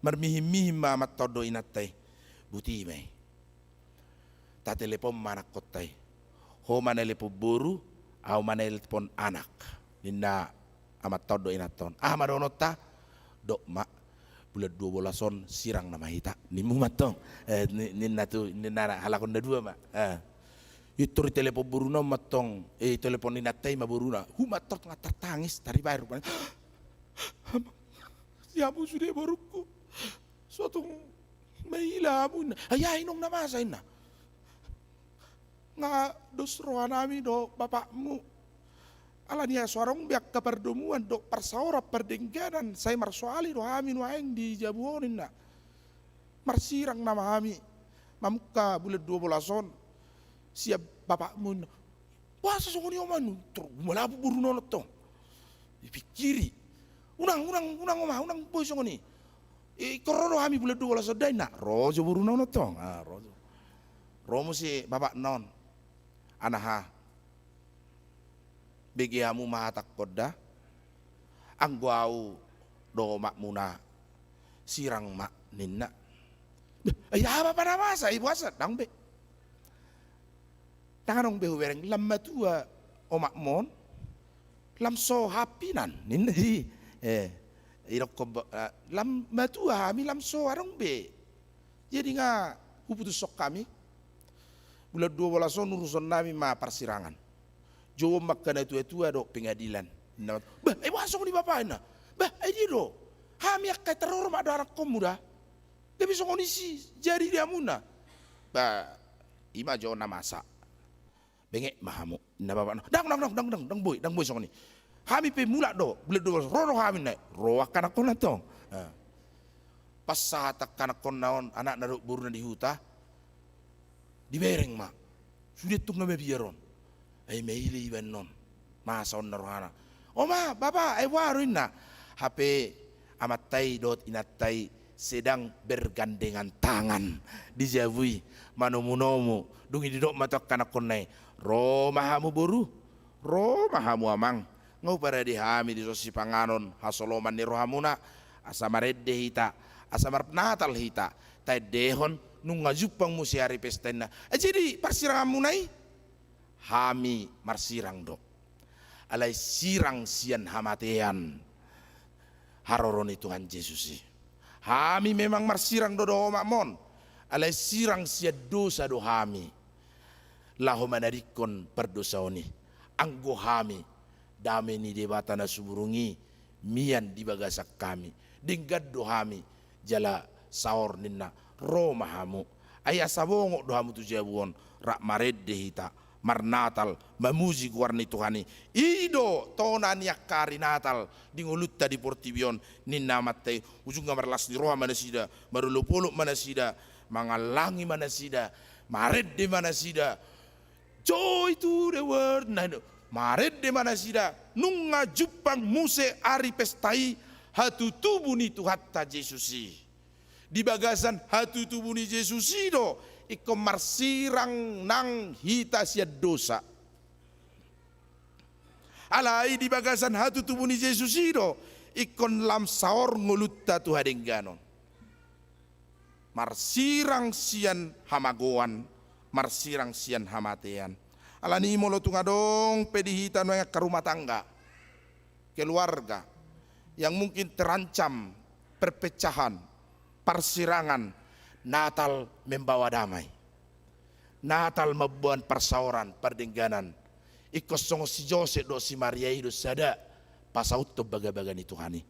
marmihim-mihim ma amanta on dohot inanta i. Boti ma i. Tatelepon ma anakkonta i. Ho ma na telepon boru, ahu ma na telepon anak, ninna amanta on dohot inanta on. Aha ma dohononta? Dok ma, bulan dua bolas on sirang nama hita, nimmu ma antong. Eh, ni-, ninna tu, ninna halak on na dua ma. Eh. Intor ditelepon boruna on ma antong, eh, ditelepon inanta i ma boruna. Huma antong nga tartangis, taribai rupani. Amang, siapu sude borungku. So tung maila hamu, inna. Ai aha, inong, na masa, inna. Nga dos rohanami dohot bapakmu. Alani so adong be angka pardomuan dohot parsaoran pardengganan, sai marsoali do hami nuaeng di jabu on, inna. Marsirang nama hami mamungka bulan dua bolas on sian bapakmu, inna. Boasa songon i, Amang? Tor humalapu boruna on antong. Dipingkiri. Unang, unang, unang, Oma, unang boi songon i. Ingkon ro do hami bulan dua bolas on da, ninna. Ro jo boruna on tong. Ah, ro jo. Ro muse bapakna on. Anaha, bege hamu ma hatangkon da. Anggo ahu do omakmuna, sirang ma, ninna. Beh, ai aha bapa na masa, ai boasa, ndang be. Ndang adong be hubereng, lam matua omakmu on, lam so hapinan, ninna i. Eh, idokkon ba-, eh, lam matua hami, lam so adong be. Jadi nga huputushon hami. Bulan dua bolas on urusonnami ma parsirangan. Jouon ma angka natuatua dohot pengadilan. Ninna ma, bah, ai boasa songon i bapa, ninna. Bah, ai dia do. Hami angka terhormat do anakkonmu da. Gabe songon i si jadi di hamuna. Bah, i ma jo na masa. Benget ma hamu, ninna bapakna. Ndang, ndang, ndang, ndang, ndang, ndang boi, ndang boi songon i. Hami pe mulak do, bulan dua bolas, ro do hami, ninna i. Ro angka anakkonna tong. Ah. Pas sahat angka anakkonna on, anakna dohot boruna di huta, dibereng ma. Sude tung na mabiar on. Ai maila iba annon. Masa on na rohana. Oma, bapa, ai boha do, ninna. Hape amanta i dohot inanta i sedang bergandengan tangan di jabu i, manomunomu. Dung i didok ma tu angka anakkonna i, ro ma hamu boru, ro ma hamu amang. Nga huparade hami dison sipanganon hasoloman ni rohamuna, asa marende hita, asa marnatal hita, taendehon nunga jumpang muse ari pesta, ninna. Ai jadi parsiranganmuna i? Hami marsirang do. Alai sirang sian hamatean haroro ni Tuhan Jesus i. Hami memang marsirang do dohot omakmu on. Alai sirang sian dosa do hami laho manadingkon pardosaon i. Anggo hami, dame ni Debata na sumurung i mian di bagasan hami. Denggan do hami jala saor, ninna. Ro ma hamu. Ai asa bongot do hamu tu jabu on, rap marende hita, marnatal, mamuji goar ni Tuhan i. I do tona ni angka ari Natal di ngolunta di portibi on, ninna amanta i. Ujungna marlas ni roha ma nasida, marolopolop ma nasida, mangallangi ma nasida, marende ma nasida. Joy to the world, ninna. Marende ma nasida, nunga jumpang muse ari pesta i, hatutubu ni Tuhanta Jesus i. Di bagasan hatutubu ni Jesus i do ingkon marsirang nang hita sian dosa. Alai di bagasan hatutubu ni Jesus i do ingkon lam saor ngolunta tu hadengganon. Marsirang sian hamagoan, marsirang sian hamatean. Alani i molo tung adong pe di hita nuaeng angka rumah tangga, keluarga yang mungkin terancam perpecahan, parsirangan, Natal membawa damai. Natal mamboan parsaoran, pardengganan. Ingkon songon si Josep dohot si Maria i do sada pasauthon bagabaga ni Tuhan i.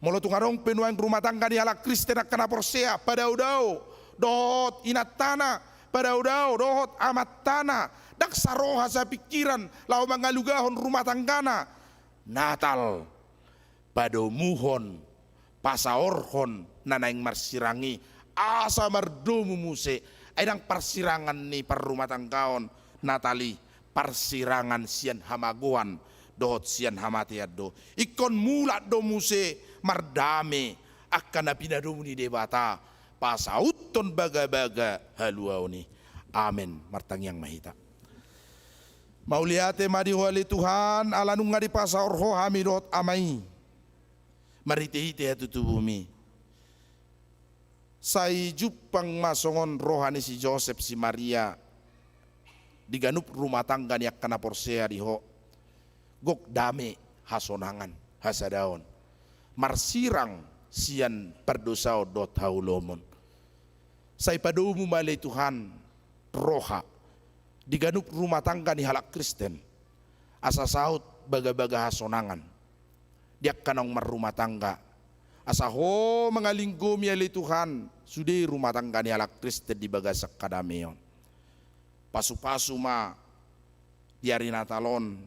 Molo tung adong pe nuaeng rumah tangga ni halak Kristen angka na porsea, padaodao dohot inantana, padaodao dohot amantana, ndang saroha sapingkiran laho mangalugahon rumah tanggana, Natal padomuhon, pasaorhon na naeng marsirang i, asa mardomu muse. Ai ndang parsirangan ni parrumahtanggaon Natal i, parsirangan sian hamagoan dohot sian hamatean do. Ingkon mulak do muse mardame angka na pinadomu ni Debata, pasauthon bagabaga haluaon i. Amen. Martangiang ma hita. Mauliate ma di Ho ale Tuhan, ala nunga dipasaor Ho hami dohot Ama i marhitehite hatutubum i. Sai jumpang ma songon roha ni si Josep, si Maria, di ganup rumah tangga ni angka na porsea di Ho, gok dame, hasonangan, hasadaon, marsirang sian pardosaon dohot haholomon. Sai padomu ma ale Tuhan roha di ganup rumah tangga ni halak Kristen, asa saut bagabaga hasonangan di angka naung marrumah tangga, asa Ho mangalinggomi ale Tuhan sude rumah tangga ni halak Kristen di bagasan hadameon. Pasupasu ma di ari Natal on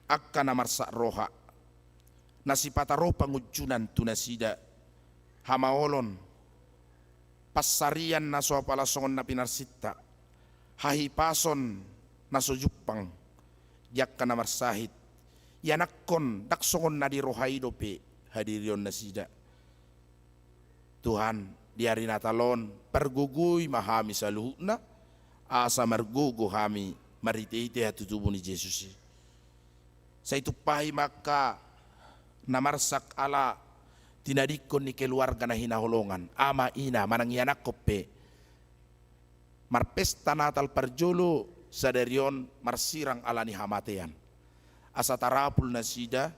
angka na marsak roha, na sipata ro pangunjunan tu nasida, hamaolon, pansarian na so apala songon na pinarsinta, hahipason na so jumpang di angka na marsahit, ianakhon ndang songon na di roha i dope hadirion nasida. Tuhan, di ari Natal on, pargogoi ma hami saluhutna, asa margogo hami marhite-hite hatutubu ni Jesus i. Sai tumpahi ma angka na marsak ala tinadingkon ni keluarga na hinaholongan, ama, ina, manang ianakhon pe, marpesta Natal parjolo sadari on marsirang ala ni hamatean. Asa tarapul nasida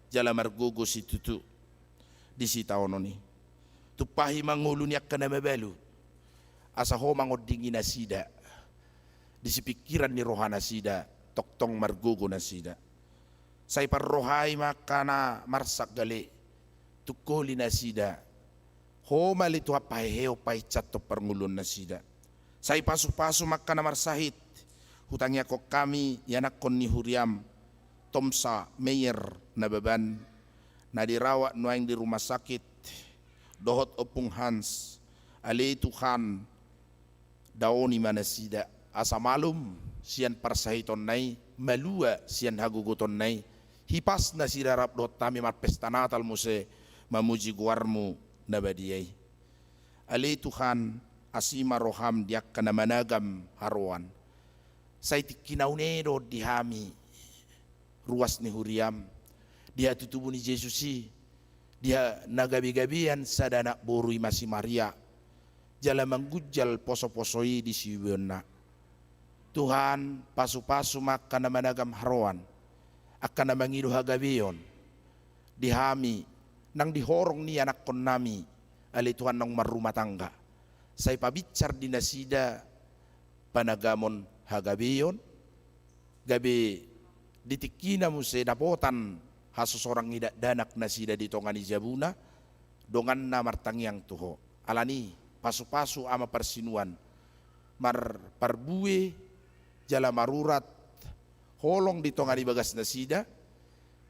jala margogo situtu di sitaonon i. Tumpahi ma ngolu ni angka na mabalu, asa Ho mangondingi nasida, di sipingkiran ni roha nasida, tongtong margogo nasida. Sai parrohai ma angka na marsak gale, tungkoli nasida. Ho ma ale Tuhan paheheon, pahinsanhon parngoluon nasida. Sai pasu-pasu ma angka na marsahit. Hutangianghon hami ianakhon ni huriam, Tomsa Meyer Nababan, na dirawat nuaeng di rumah sakit, dohot Ompung Hans. Ale Tuhan, daoni ma nasida, asa malum sian parsahitonna i, malua sian hagogotonna i, hipas nasida rap dohot hami marpesta Natal muse mamuji goarmu na badia i. Ale Tuhan, asi ma roham di angka na managam haroan. Sai tingki na une do di hami ruas ni huriam, di hatutubu ni Jesus i, di ha-, na gabe-gabean sada anak boru i ma si Maria, jala manggunjal poso-poso i di siubeonna. Tuhan, pasu-pasu ma angka na managam haroan, angka na mangido hagabeon, di hami, nang di horong ni ianakhonnami, ale Tuhan naung marrumah tangga. Sai pabinsar di nasida panagamon hagabeon, gabe di tingkina muse dapotan hasosorang ni dakdanak nasida di tonga ni jabuna, donganna martangiang tu Ho. Alani, pasu-pasu Ama Parsinuan, mar-, parbue jala marurat holong di tonga ni bagas nasida,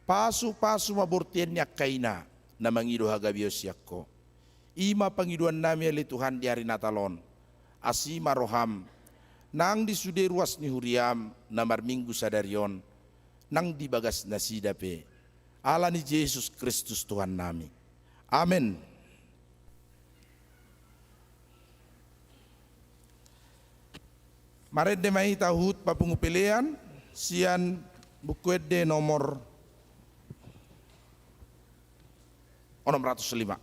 pasu-pasu ma bortian ni angka ina na mangido hagabeon sian Ho. I ma pangidoannami ale Tuhan di ari Natal on. Asi ma roham, nang di sude ruas ni huriam na marminggu sadari on, nang di bagas nasida pe. Ala ni Jesus Kristus Tuhannami. Amen. Marende ma hita huhut papungu pelean sian Buku Ende nomor onom ratus lima.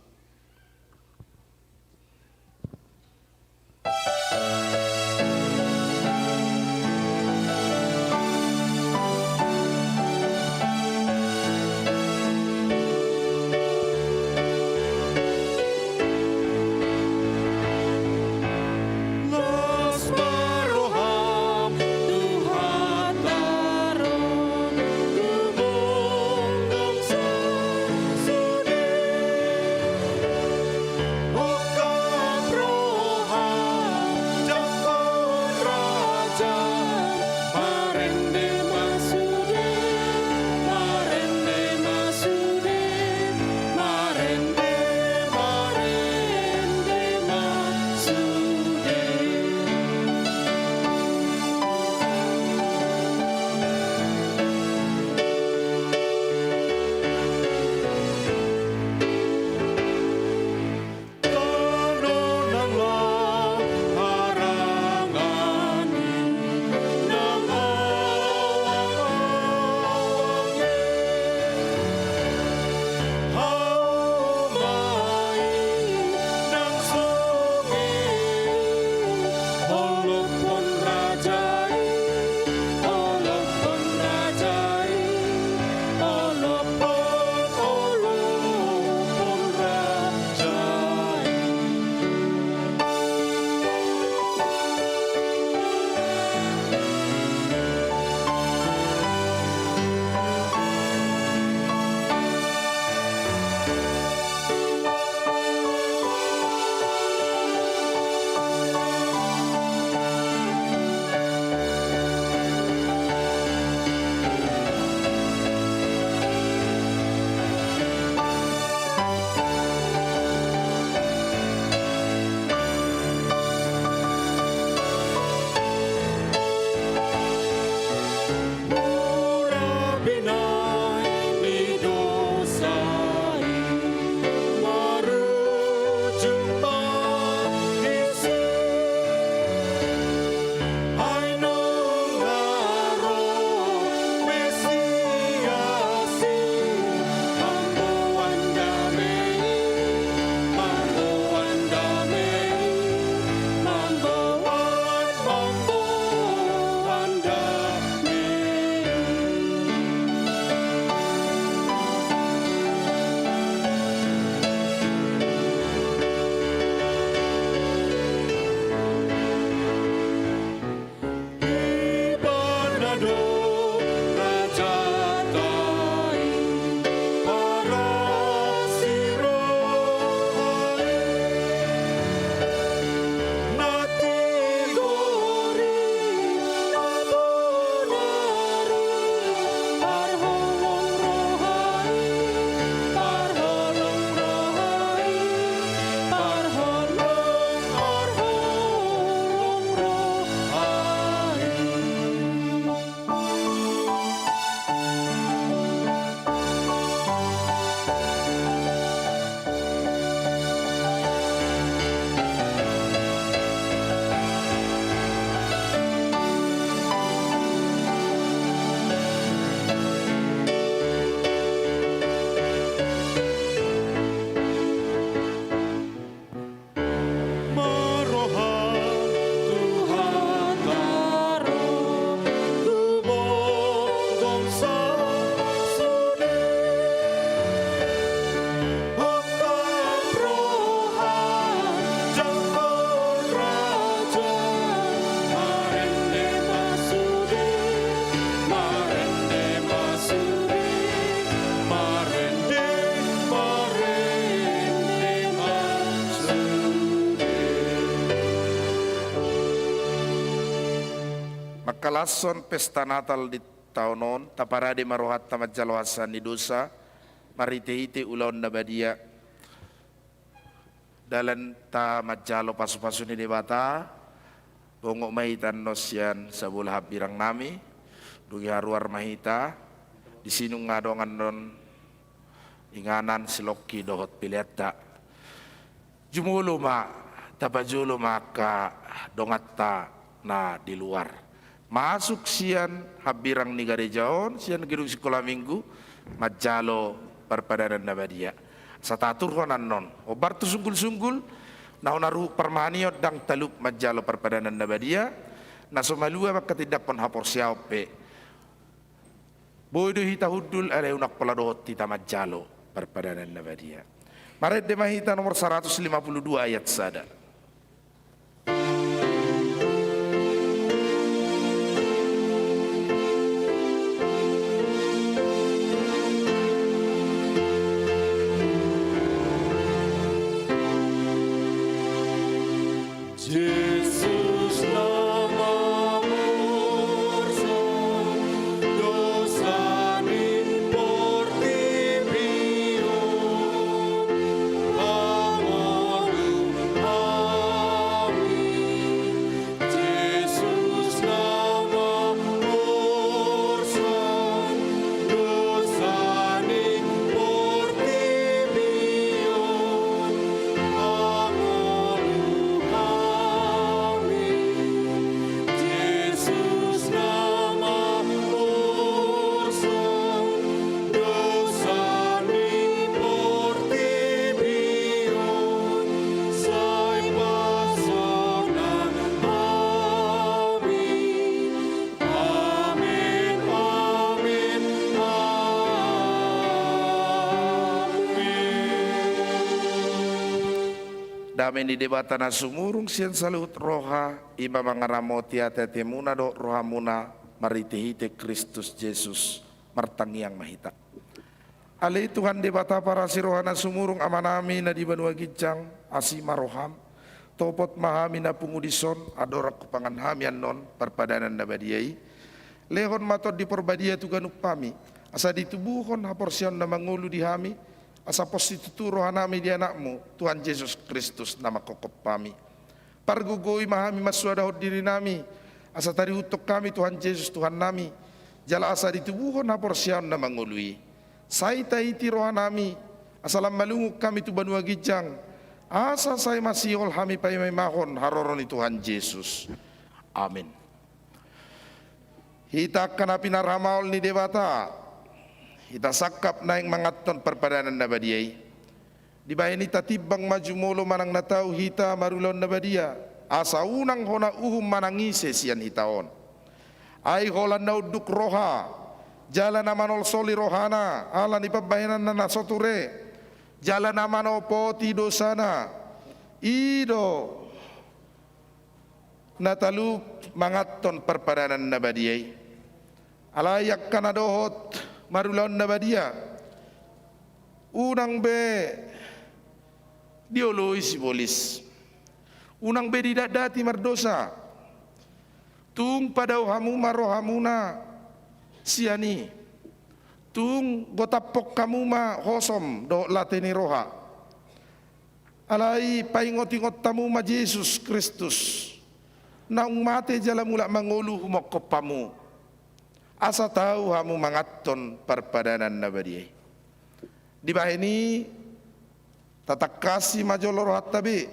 Lashon pesta Natal di taon on, taparade ma rohanta manjalo hansean ni dosa, marhite-hite ulaon na badia. Dalanta manjalo pasu-pasu ni Debata, bongot ma hita annon sian sabola hambirang nami, dung i haruar ma hita, disi nunga adong annon inganan, silongki dohot peleanta. Jumolo ma, tapajolo ma angka donganta na di luar. Masuk sian hambirang ni gareja on, sian gedung sikola minggu, manjalo parpadanan na badia. Asa taturhon annon, hombar tu sunggul-sunggul, na hona ruhut parmahan i on ndang talup manjalo parpadanan na badia, na so malua mangkatindangkon haporseaon pe. Boi do hita hundul, alai unang pola dohot hita manjalo parpadanan na badia. Marende ma hita nomor saratus lima puluh dua ayat sada. Jesus na mamorsan dosa ni portibi on, mangolu hami. Jesus na mamorsan dosa ni portibi on, mangolu hami. Jesus na mamorsan dosa ni portibi on, sai pasonang hami. Amen, amen, amen. Dame ni Debata na sumurung sian saluhut roha, i ma mangaramoti ateatemuna dohot rohamuna, marhitehite Kristus Jesus. Martangiang ma hita. Ale Tuhan Debata parasi roha na sumurung, Amanami na di banua ginjang, asi ma roham. Topot ma hami na pungu dison, andorang hupangan hami annon parpadanan na badia i. Lehon ma Tondi Porbadia tu ganup hami, asa ditubuhon haporseaon na mangolu di hami, asa pos situtu rohanami di Anakmu, Tuhan Jesus Kristus na manghophop hami. Pargogoi ma hami mansuadahon dirinami, asa tarihuthon hami Tuhan Jesus Tuhannami, jala asa ditubuhon haporseaon na mangolu i. Sai taiti rohanami, asa lam malungun hami tu banua ginjang, asa sai masihol hami paimaimahon haroro ni Tuhan Jesus. Amen. Hita angka na pinarhamaol ni Debata, hita sangkap naeng manganhon parpadanan na badia i. Dibahen i tatimbang ma jumolo manang na tau hita marulaon na badia, asa unang hona uhum manang ise sian hita on. Ai holan na unduk roha, jala na manolsoli rohana ala ni pambahenanna na so ture, jala na manopoti dosana, i do na talup manganhon parpadanan na badia i. Alai angka na dohot marulaon na badia, unang be dioloi sibolis, unang be didatdati mardosa. Tung padao hamu ma rohamuna sian i. Tung gotaphon hamu ma hosom dohot late ni roha. Alai paingot-ingot hamu ma Jesus Kristus, naung mate jala mulak mangolu humongkop hamu, asa tau hamu manganhon parpadanan na badia i. Dibahen i tatangkasi ma jolo rohanta be,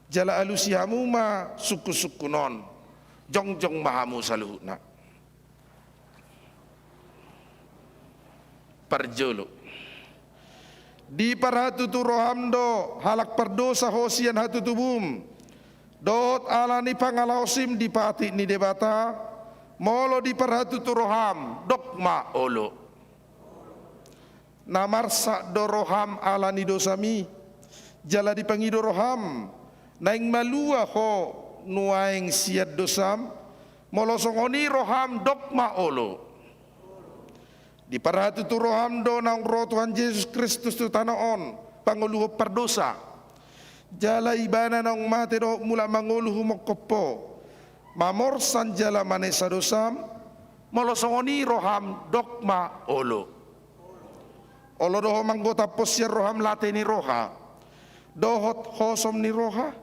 jala alusi hamu ma sungkun-sungkun on, jongjong ma hamu saluhutna. Parjolo. Diparhatutu roham do halak pardosa ho sian hatutubum, dohot ala ni pangalaosim di patik ni Debata, molo diparhatutu roham, dok ma olo. Na marsak do roham ala ni dosami, jala dipangido roham, naeng malua ho nuaeng sian dosam, molo songon i roham, dok ma olo. Diparhatutu roham do naung ro Tuhan Jesus Kristus tu tano on, pangoluhon pardosa. Jala Ibana naung mate dohot mulak mangolu humongkop ho, mamorsan jala manesa dosam? Molo songon i roham, dok ma olo. Olo do ho manggotaphon sian roham late ni roha dohot hosom ni roha?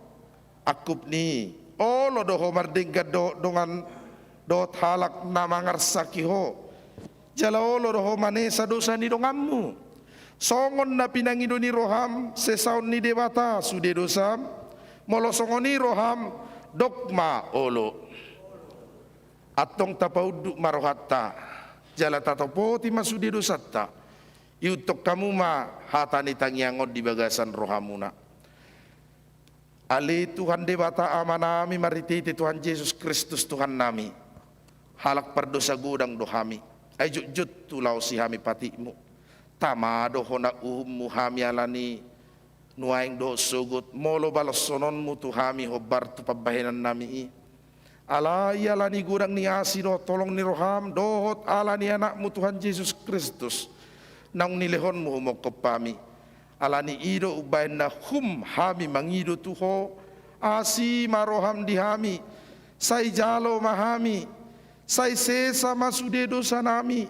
Angkup ni i, olo do ho mardenggan dohot dongan dohot halak na mangarsaki ho, jala olo do ho manesa dosa ni donganmu? Songon na pinangido ni roham sesaon ni Debata sude dosam? Molo songon i roham, dok ma olo. Antong tapaunduk ma rohanta jala tatopoti ma sude dosanta. Ihuthon hamu ma hata ni tangiang on di bagasan rohamuna. Ale Tuhan Debata Amanami, marhitehite Tuhan Jesus Kristus Tuhannami, halak pardosa godang do hami. Ai jotjot hulaosi hami patikmu. Tama do hona uhummu hami ala ni nuaeng dohot sogot, molo balashononmu tu hami hombar tu pambahenannami i. Alai ala ni godang ni asi dohot holong ni roham dohot ala ni Anakmu Tuhan Jesus Kristus, naung nilehonmu humongkop hami, ala ni i do umbahen na hum hami mangido tu ho: Asi ma roham di hami, sai jalo ma hami, sai sesa ma sude dosanami,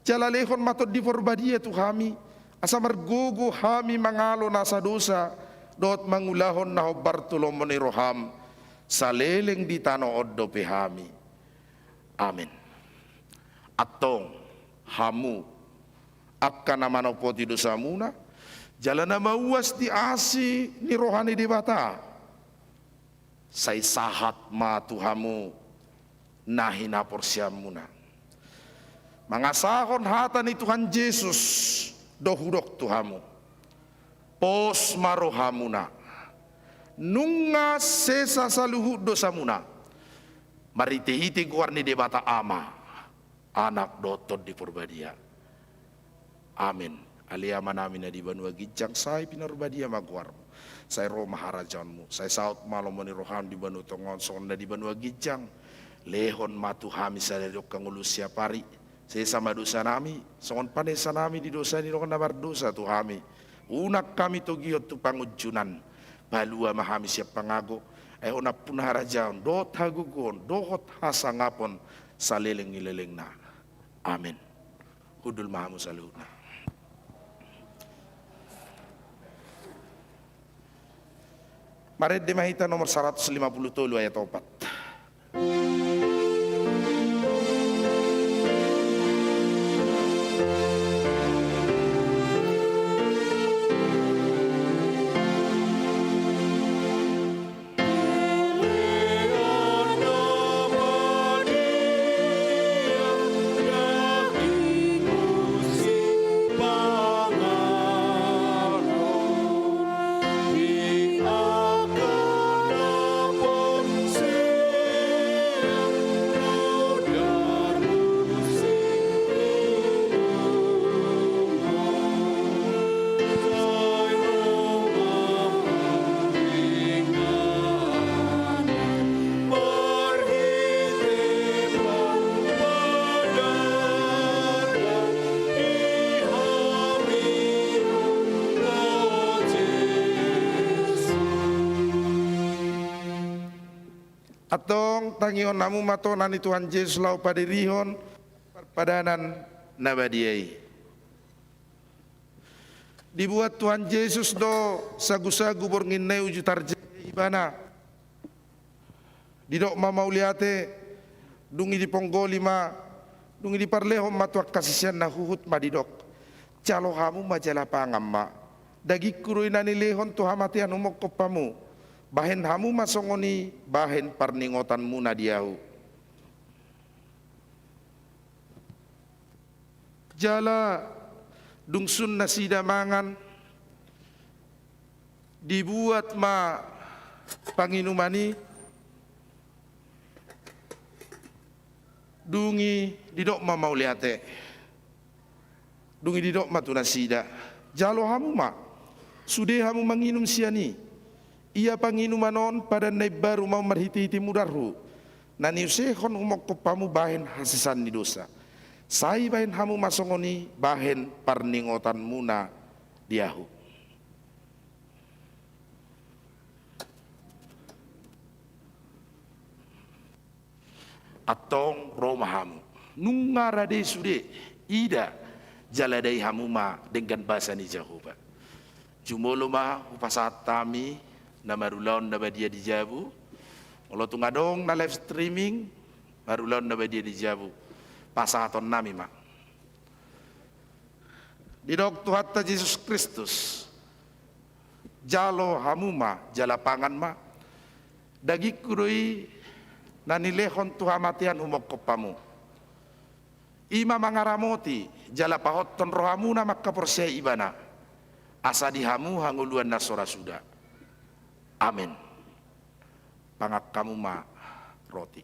jala lehon ma Tondi Porbadia tu hami, asa margogo hami mangalo nasa dosa dohot mangulahon na hombar tu lomo ni roham saleleng di tano on dope hami. Amen. Antong hamu angka na manopoti dosamuna jala na mauas di asi ni roha ni Debata, sai sahat ma tu hamu na hinaporseaonmuna. Mangasahon hata ni Tuhan Jesus do hudok tu hamu: Pos ma rohamuna. Nunga sesa saluhut dosamuna marhitehite goar ni Debata Ama, Anak dohot Tondi Porbadia. Amen. Ale Amanami na di banua ginjang, sai pinarbadia ma goarmu. Sai ro ma harajaonmu. Sai saut ma lomo ni roham di banua tonga on songon na di banua ginjang. Lehon ma tu hami sadari on hangoluan siapari. Sesa ma dosanami songon panesanami di dosa ni dongan na mardosa tu hami. Unang hami togihon tu pangunjunan. Palua ma hami sian pangago. Ai Ho nampuna harajaon dohot hagogoon dohot hasangapon saleleng ni lelengna. Amen. Hundul ma hamu saluhutna. Marende ma hita nomor saratus lima pulu tolu ayat opat. Antong tangihon hamu ma tona ni Tuhan Jesus laho padirihon parpadanan na badia i. Dibuat Tuhan Jesus do sagusagu borngin na i uju tarjadi Ibana. Didok ma mauliate, dung i diponggoli ma, dung i diparlehon ma tu angka siseanna, huhut ma didok: Jalo hamu ma jala pangan ma. Dagingku do i na nilehon tu hamatean humongkop hamu. Bahen hamu ma songon i bahen parningotanmuna di Ahu. Jala dung sun nasida mangan, dibuat ma panginuman i, dung i didok ma mauliate. Dung i didok ma tu nasida: Jalo hamu ma, sude hamu manginum sian i. Ia panginuman on padan na imbaru ma on marhitehite mudarhu, na niusehon humongkop hamu bahen hasesaan ni dosa. Sai bahen hamu ma songon i bahen parningotanmuna di Ahu. Antong ro ma hamu. Nunga rade sude, ida jala dai hamu ma denggan basa ni Jahowa. Jumolo ma hupasahat hami na marulaon na badia di jabu. Molo tung adong na live streaming, marulaon na badia di jabu, pasahatonnami ma. Didok Tuhanta Jesus Kristus, jalo hamu ma jala pangan ma. Dagingku do i na nilehon tu hamatean humongkop hamu. I ma mangaramoti jala pahothon rohamuna mangkaporseai Ibana, asa di hamu hangoluan na so ra suda. Amen. Pangan hamu ma roti.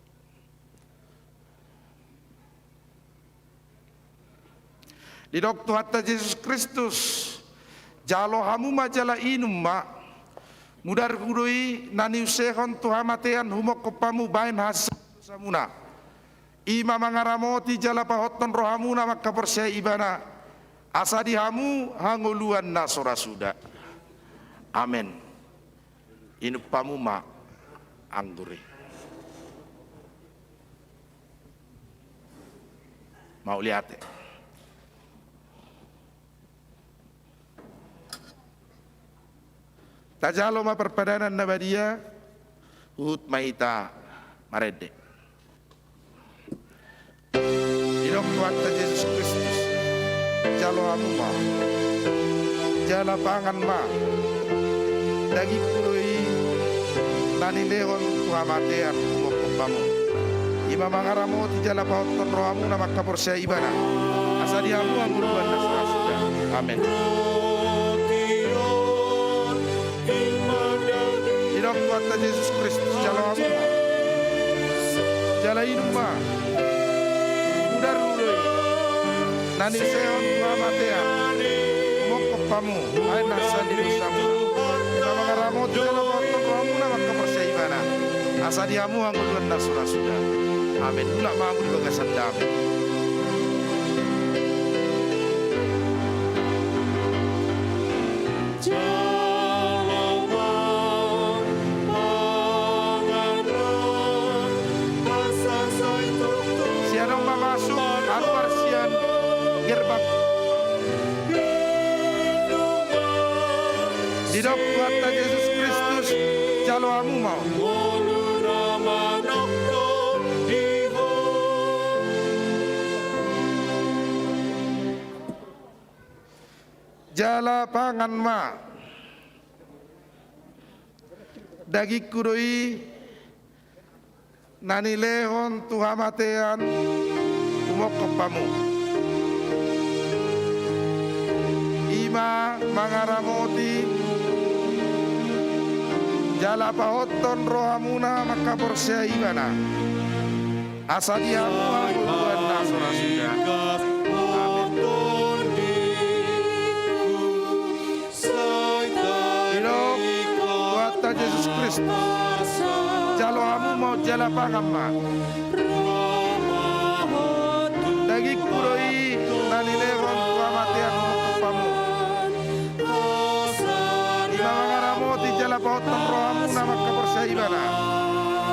Didok Tuhanta Jesus Kristus, jalo hamu ma jala inum ma. Mudarhu do i na niusehon tu hamatean humongkop hamu bahen hasesaan ni dosamuna. I ma mangaramoti jala pahothon rohamuna mangkaporseai Ibana, asa di hamu hangoluan na so ra suda. Amen. Inum hamu ma anggur i. Mauliate. Tajalo ma parpadanan na badia, huhut ma hita marende. Didok Tuhanta Jesus Kristus, jalo hamu ma, jala pangan ma. Dagingku do i na nilehon tu hamatean humongkop hamu. I ma mangaramoti jala pahothon rohamuna mangkaporseai Ibana, asa di hamu hangoluan na so ra suda. Amen. Didok Tuhanta Jesus Kristus, jalo hamu ma, jala inum ma. Mudarhu do i na niusehon tu hamatean humongkop hamu bahen hasesaan ni dosamuna. I ma mangaramoti jala pahothon rohamuna mangkaporseai Ibana, asa di hamu hangoluan na so ra suda. Amen. Mulak ma hamu di bagasan dame. Sian on ma masuk, haruar sian gerbang. Didok Tuhanta Jesus Kristus, jalo hamu ma. Jala pangan ma. Dagingku do i na nilehon tu hamatean humongkop hamu. I ma mangaramoti jala pahothon rohamuna mangkaporseai Ibana, asa di hamu hangoluan na so ra suda. Amen. Didok Tuhanta Jesus Kristus, jalo hamu ma on jala pangan ma. Dagingku do i na nilehon tu hamatean humongkop hamu. I ma mangaramoti jala pahothon rohamuna mangkaporseai Ibana,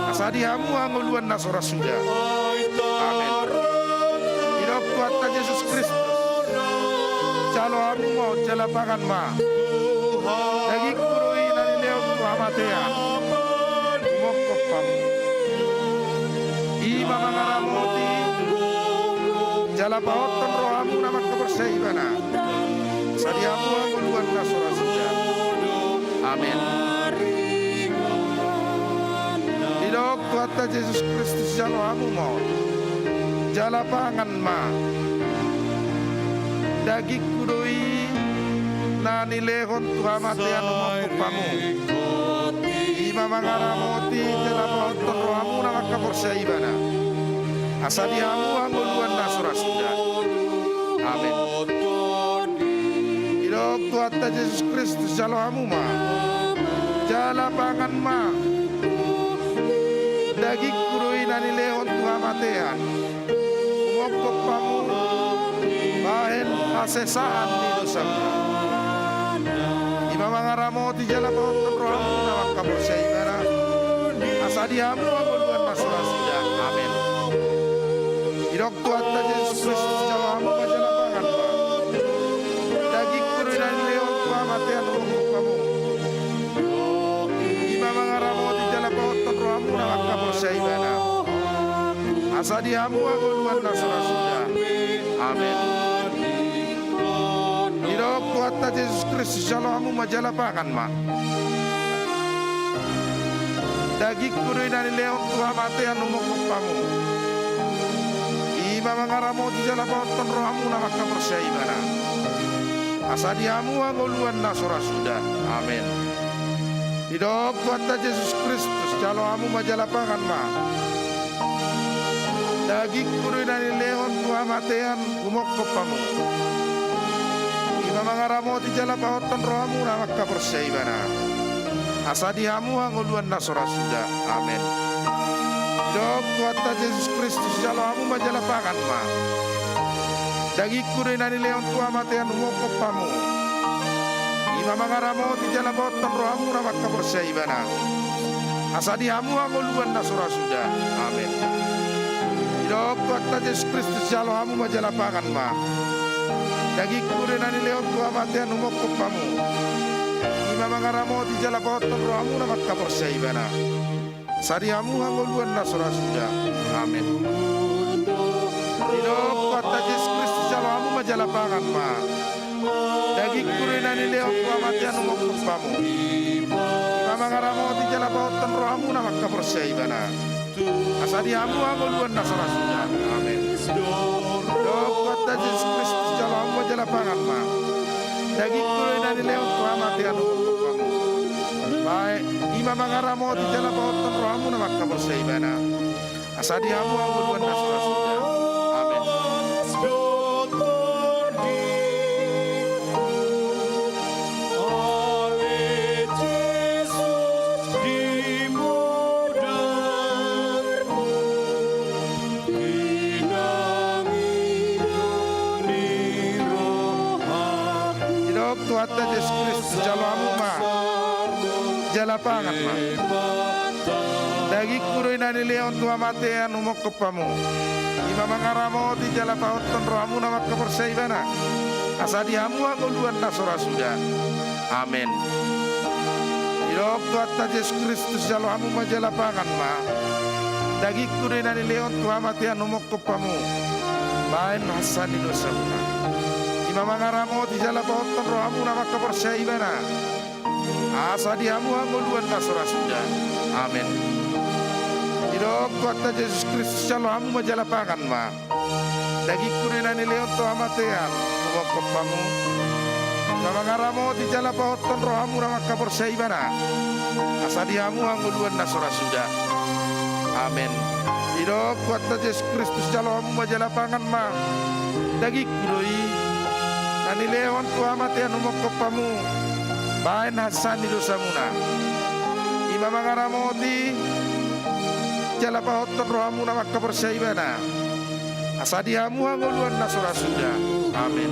asa di hamu hangoluan na so ra suda. Amen. Didok Tuhanta Jesus Kristus, jalo hamu ma on jala pangan ma. Dagingku do i na nilehon tu hamatean humongkop hamu. I ma mangaramoti jala pahothon rohamuna mangkaporseai Ibana, asa di hamu hangoluan na so ra suda. Amen. Didok Tuhanta Jesus Kristus, jalo hamu ma on jala pangan ma. Dagingku do i na nilehon tu hamatean humongkop hamu. I ma mangaramoti jala pahothon rohamuna mangkaporseai Ibana, asa di hamu hangoluan na so ra suda. Amen. Didok Tuhanta Jesus Kristus, jalo hamu ma, jala pangan ma. Dagingku do i na nilehon tu hamatean, humongkop hamu bahen hasesaan ni dosamuna. I ma mangaramoti jala pahothon rohamuna mangkaporseai Ibana, asa di hamu hangoluan na so ra suda. Amen. Tuhanta Jesus Kristus, jalo hamu ma jala pangan ma. Dagingku do i na nilehon tu hamatean, humophop hamu. I ma mangaramoti jala pahothon rohamuna mangkaporseai Ibana, asa di hamu hangoluan na so ra suda. Amen. Didok Tuhanta Jesus Kristus, jalo hamu ma jala pangan ma. Dagingku do i na nilehon tu hamatean, humophop hamu. I ma mangaramoti jala pahothon rohamuna mangkaporseai Ibana, asa di hamu hangoluan na so ra suda. Amen. Didok Tuhanta Jesus Kristus, jalo hamu ma jala pangan ma. Dagingku do i na nilehon tu hamatean, humophop hamu. I ma mangaramoti jala pahothon rohamuna mangkaporseai Ibana, asa di hamu hangoluan na so ra suda. Amen. Didok Tuhanta Jesus Kristus, jalo hamu ma jala pangan ma. Dagingku do i na nilehon tu hamatean, humophop hamu. I ma mangaramoti jala pahothon rohamuna mangkaporseai Ibana, asa di hamu hangoluan na so ra suda. Amen. Didok Tuhanta Jesus Kristus, jalo hamu ma jala pangan ma. Dagingku do i na nilehon tu hamatean, humophop hamu. I ma mangaramoti jala pahothon rohamuna mangkaporseai Ibana, asa di hamu hangoluan na so ra suda. Amen. Didok Tuhanta Jesus Kristus, jalo hamu ma jala pangan ma. Dagingku do i na nilehon tu hamatean, humophop hamu. I ma mangaramoti jala pahothon rohamuna mangkaporseai Ibana, asa di hamu hangoluan na so ra suda. Amen. Didok Tuhanta Jesus Kristus, jalo hamu ma jala pangan ma. Dagingku do i na nilehon tu hamatean, humophop hamu. Baen, i ma mangaramoti jala pahothon rohamuna mangkaporseai Ibana, asa di hamu hangoluan na so ra suda. Amen. Didok Tuhanta Jesus Kristus, jalo hamu ma jala pangan ma. Dagingku do i na nilehon tu hamatean, humophop hamu. I ma mangaramoti jala pahothon rohamuna mangkaporseai Ibana, asa di hamu hangoluan na so ra suda. Amen. Didok Tuhanta Jesus Kristus, jalo hamu ma jala pangan ma. Dagingku do i na nilehon tu hamatean, humophop hamu. Baen hansean ni dosamuna. I ma mangaramoti jala pahothon rohamuna mangkaporseai Ibana, asa di hamu hangoluan na so ra suda. Amen. Didok Tuhanta Jesus Kristus, jalo hamu ma jala pangan ma. Dagingku do i na nilehon tu hamatean, humophop hamu. I ma mangaramoti jala pahothon rohamuna mangkaporseai Ibana, asa di hamu hangoluan na so ra suda. Amen. Didok Tuhanta Jesus Kristus, jalo hamu ma jala pangan ma. Dagingku do i na nilehon tu hamatean, humophop hamu. Baen hansean ni dosamuna. I ma mangaramoti jala pahothon rohamuna mangkaporseai Ibana, asa di hamu hangoluan na so ra suda. Amen.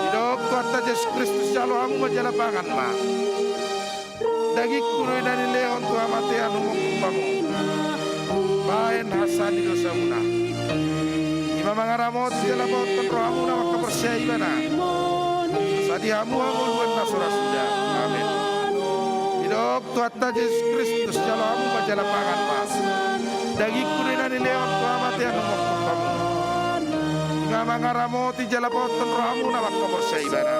Didok Tuhanta Jesus Kristus, jalo hamu ma jala pangan ma. Dagingku do i na nilehon tu hamatean, humophop hamu. Baen hansean ni dosamuna. I ma mangaramoti jala pahothon rohamuna mangkaporseai Ibana, asa di hamu hangoluan na so ra suda. Amen. Didok Tuhanta Jesus Kristus, jalo hamu ma jala pangan ma. Dagingku do i na nilehon tu hamatean, humophop hamu. I ma mangaramoti jala pahothon rohamuna mangkaporseai Ibana,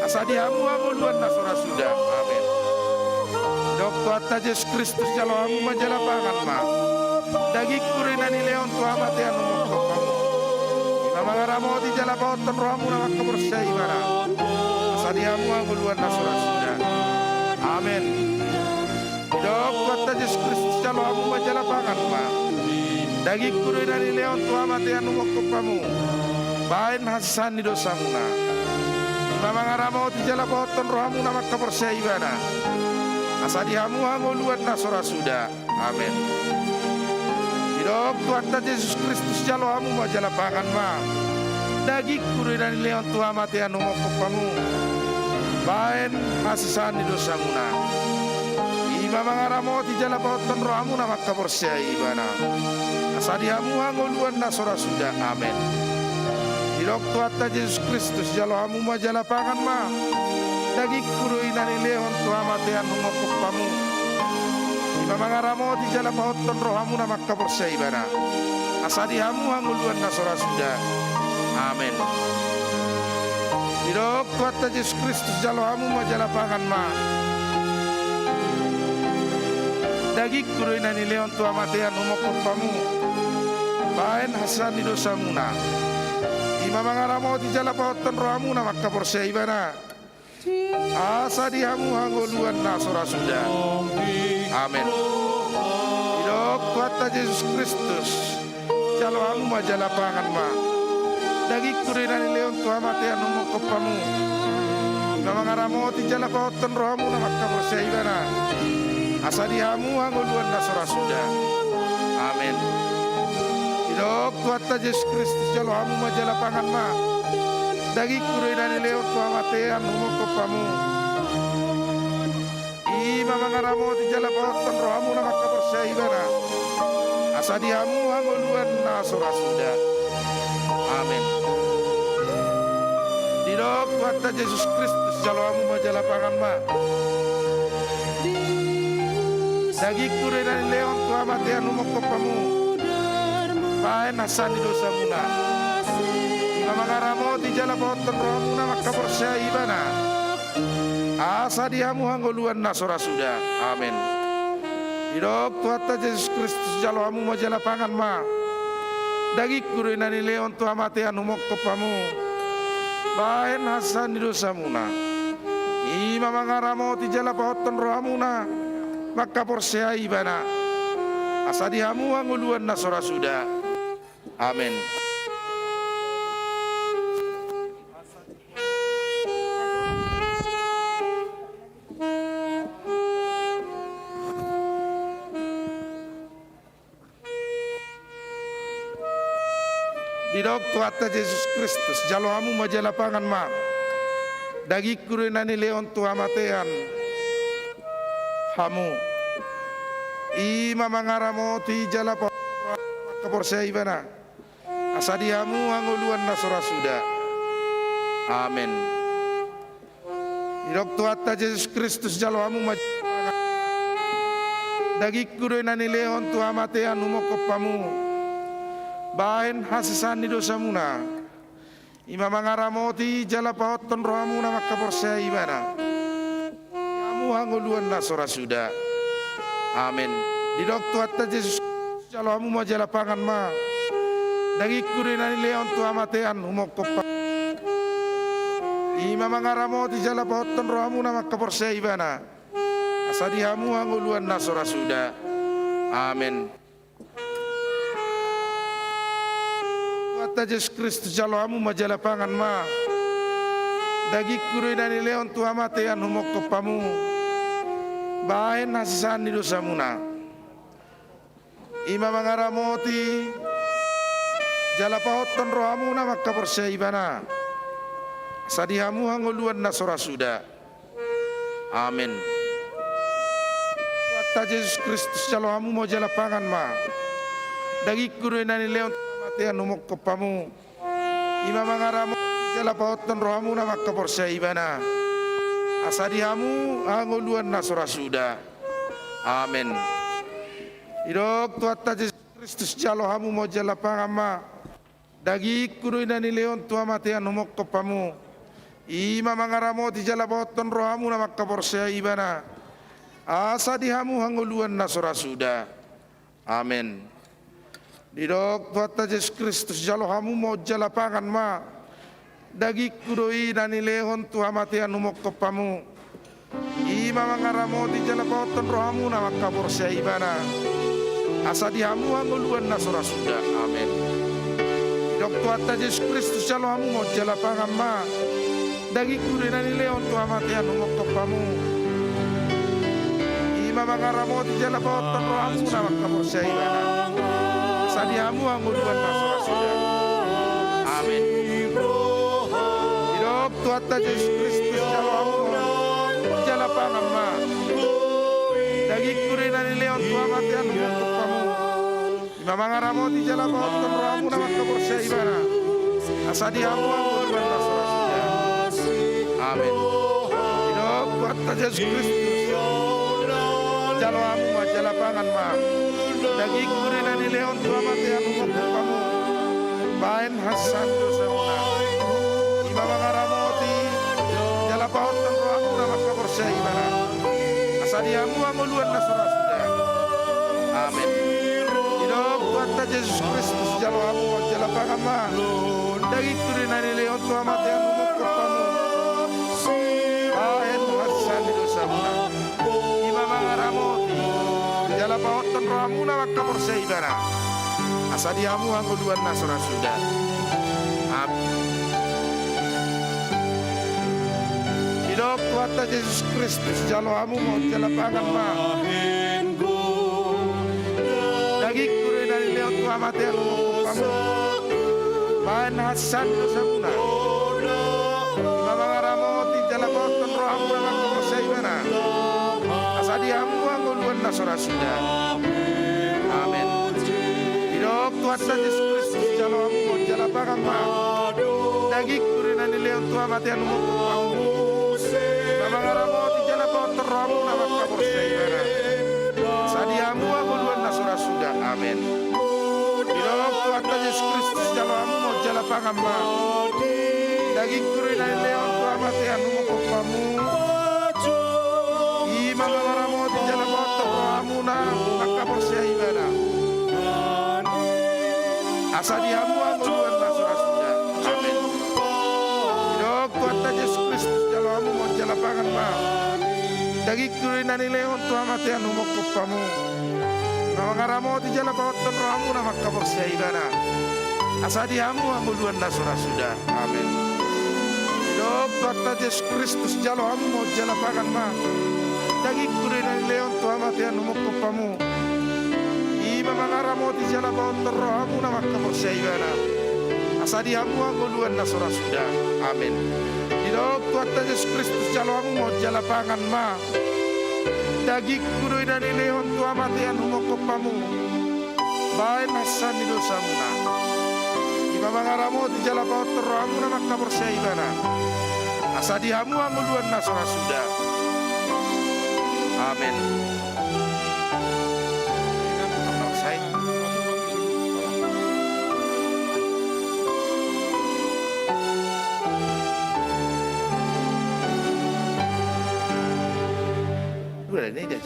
asa di hamu hangoluan na so ra suda. Amen. Didok Tuhanta Jesus Kristus, jalo hamu ma jala pangan ma. Dagingku do i na nilehon tu hamatean, humophop hamu. I ma mangaramoti jala pahothon rohamuna mangkaporseai Ibana, asa di hamu hangoluan na so ra suda. Amen. Didok Tuhanta Jesus Kristus, jalo hamu ma jala pangan ma. Dagingku do i na nilehon tu hamatean, humophop hamu. Baen hansean ni dosamuna. I ma mangaramoti jala pahothon rohamuna mangkaporseai Ibana, asa di hamu hangoluan na so ra suda. Amen. Didok Tuhanta Jesus Kristus, jalo hamu ma jala pangan ma. Dagingku do i na nilehon tu hamatean, humophop hamu. Baen hansean ni dosamuna. I Ima mangaramoti jala pahothon rohamuna mangkaporseai Ibana, asa di hamu hangoluan na so ra suda. Amen. Didok Tuhanta Jesus Kristus, jalo hamu ma jala pangan ma. Dagingku do i na nilehon tu hamatean humongkop hamu. Ima mangaramoti jala pahothon rohamuna mangkaporseai Ibana, asa di hamu hangoluan na so ra suda. Amen. Didok Tuhanta Jesus Kristus, jalo hamu ma jala pangan ma. Dagingku do i na nilehon tu hamatean humongkop hamu, bahen hasesaan ni dosamuna. Ima mangaramoti jala pahothon rohamuna mangkaporseai Ibana, asa di hamu hangoluan na so ra suda. Amen. Didok Tuhanta Jesus Kristus, jalo hamu ma jala pangan ma. Dagingku do i na nilehon tu hamatean humongkop hamu. Ima mangaramoti jala pahothon rohamuna mangkaporseai Ibana, asa di hamu hangoluan na so ra suda. Amen. Didok Tuhanta Jesus Kristus, jalo hamu ma jala pangan ma. Dagingku do i na nilehon tu hamatean humongkop hamu. Ima mangaramoti jala pahothon rohamuna mangkaporseai Ibana, asa di hamu hangoluan na so ra suda. Amen. Didok Tuhanta Jesus Kristus, jalo hamu ma jala pangan ma. Dagingku do i na nilehon tu hamatean humongkop hamu, bahen hasesaan ni dosamuna. Ima mangaramoti jala pahothon rohamuna mangkaporseai Ibana, asa di hamu hangoluan na so ra suda. Amen. Didok Tuhanta Jesus Kristus, jalo hamu ma jala pangan ma. Dagingku do i na nilehon tu hamatean humongkop hamu, bahen hasesaan ni dosamuna. Ima mangaramoti jala pahothon rohamuna mangkaporseai Ibana, asa di hamu hangoluan na so ra suda. Amen. Didok Tuhanta Jesus Kristus, jalo hamu ma jala pangan ma. Dagingku do i na nilehon tu hamatean hamu. Ima mangaramoti jala pa-, mangkaporseai Ibana, asa di hamu hangoluan na so ra suda. Amen. Didok Tuhanta Jesus Kristus, jalo hamu ma. Dagingku do i na nilehon tu hamatean humongkop hamu, bahen hasesaan ni dosamuna. Ima mangaramoti jala pahothon rohamuna mangkaporseai Ibana, hamu hangoluan na so ra suda. Amen. Didok Tuhanta Jesus, jalo hamu ma jala pangan ma. Dagingku do i na nilehon tu hamatean humongkop hamu. Ima mangaramoti jala pahothon rohamuna mangkaporseai Ibana, asa di hamu hangoluan na so ra suda. Amen. Tuhanta Jesus Kristus, jalo hamu ma jala pangan ma. Dagingku do i na nilehon tu hamatean humongkop hamu, bahen hasesaan ni dosamuna. Ima mangaramoti jala pahothon rohamuna mangkaporseai Ibana, asa di hamu hangoluan na so ra suda. Amen. Tuhanta Jesus Kristus, jalo hamu ma jala pangan ma. Dagingku do i na nilehon tu hamatean humongkop hamu. Ima mangaramoti jala pahothon rohamuna mangkaporseai Ibana, asa di hamu hangoluan na so ra suda. Amen. Didok Tuhanta Jesus Kristus, jalo hamu ma jala pangan ma. Dagingku do i na nilehon tu hamatean humongkop hamu. Ima mangaramoti jala pahothon rohamuna mangkaporseai Ibana, asa di hamu hangoluan na so ra suda. Amen. Didok Tuhanta Jesus Kristus, jalo hamu ma jala pangan ma. Dagingku do i na nilehon tu hamatean humongkop hamu. Ima mangaramoti jala pahothon rohamuna mangkaporseai Ibana, asa di hamu hangoluan na so ra suda. Amen. Didok Tuhanta Jesus Kristus, jalo hamu ma jala pangan ma. Dagingku do i na nilehon tu hamatean humongkop hamu. Ima mangaramoti jala pahothon rohamuna mangkaporseai Ibana, asa di hamu hangoluan na so ra suda. Amen. Didok Tuhanta Jesus Kristus, jalo hamu ma jala pangan ma. Dagingku do i na nilehon tu hamatean, humongkop hamu. I ma mangaramoti jala pahothon rohamuna mangkaporseai ibana. Asa di hamu angoluan na so ra suda. Amen. Didok Tuhanta Jesus Kristus, jalo hamu ma jala pangan ma. Dagingku do i na nilehon tu hamatean, humongkop hamu. Bahen hansean ni dosamuna. I ma mangaramoti jala pahothon rohamuna mangkaporseai ibana. Asa di hamu angoluan na so ra suda. Amen. Didok Tuhanta Jesus Kristus, jalo hamu ma jala pangan ma. Dagingku do i na nilehon tu hamatean, humongkop hamu. Bahen hansean ni dosamuna. I ma mangaramoti jala pahothon rohamuna mangkaporseai ibana. Asa di hamu angoluan na so ra suda. Amen. Didok Tuhanta Jesus Kristus, jalo hamu ma jala pangan ma. Dagingku do i na nilehon tu hamatean, humongkop hamu. Bahen hansean ni dosamuna. I ma mangaramoti jala pahothon rohamuna mangkaporseai ibana. Asa di hamu angoluan na so ra suda. Amen. Didok Tuhanta Jesus Kristus, jalo hamu ma jala pangan ma. Dagingku do i na nilehon tu hamatean, humongkop hamu. I ma mangaramoti jala pahothon rohamuna mangkaporseai ibana. Asa di hamu angoluan na so ra suda. Amen. Didok Tuhanta Jesus Kristus, jalo hamu ma jala pangan ma. Dagingku do i na nilehon tu hamatean, humongkop hamu. I ma mangaramoti jala pahothon rohamuna mangkaporseai ibana. Asa di hamu angoluan na so ra suda. Amen. Didok Tuhanta Jesus Kristus, jalo hamu ma jala pangan ma. Dagingku do i na nilehon tu hamatean, humongkop hamu. I ma mangaramoti jala pahothon rohamuna mangkaporseai ibana. Asa di hamu angoluan na so ra suda. Amen. Didok Tuhanta Jesus Kristus, jalo hamu ma jala pangan ma. Dagingku do i na nilehon tu hamatean, humongkop hamu. I ma mangaramoti jala pahothon rohamuna mangkaporseai ibana. Asa di hamu angoluan na so ra suda. Amen. Didok Tuhanta Jesus Kristus, jalo hamu ma jala pangan ma. Dagingku do i na nilehon tu hamatean, humongkop hamu. Bahen hansean ni dosamuna. I ma mangaramoti jala pahothon rohamuna mangkaporseai ibana. Asa di hamu angoluan na so ra suda. Amen. Udah, ini dia.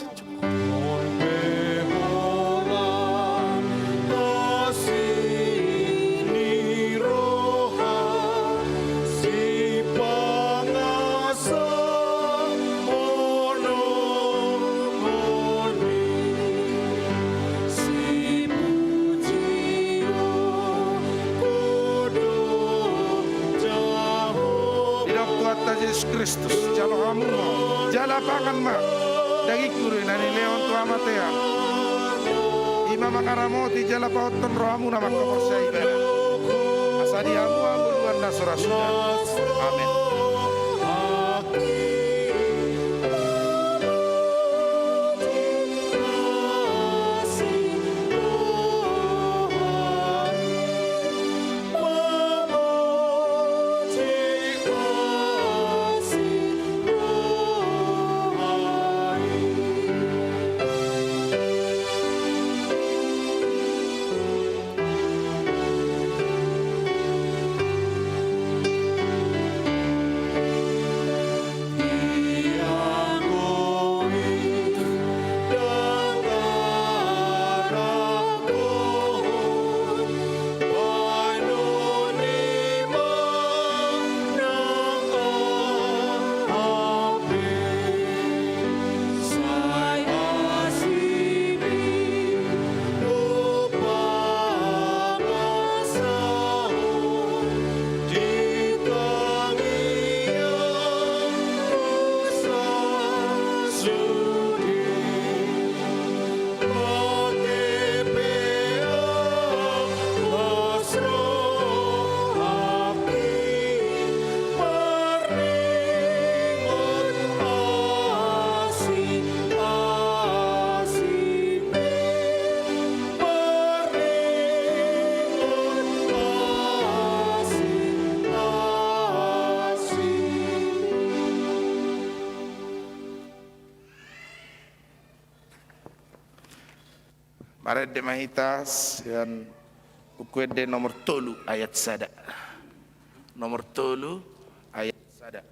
Didok Tuhanta Jesus Kristus, jalo hamu ma jala pangan ma. Dagingku do i na nilehon tu hamatean. I ma mangaramoti jala pahothon rohamuna mangkaporseai ibana. Asa di hamu angoluan na so ra suda. Amen. Marende ma hita sian Buku Ende nomor tolu ayat sada. Nomor tolu ayat sada.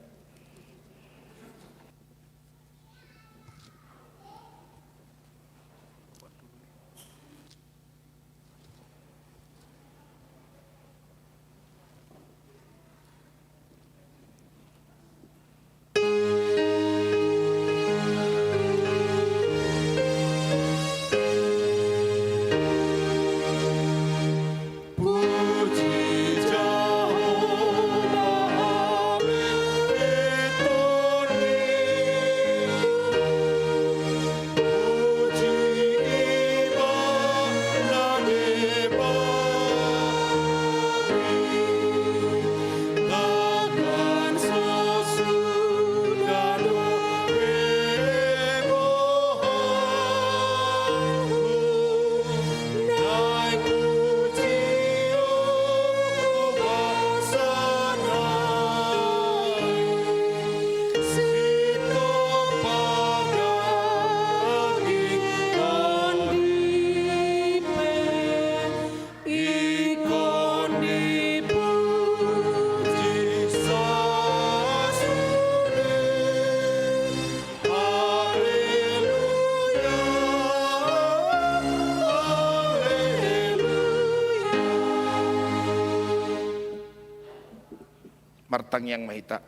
Martangiang ma hita.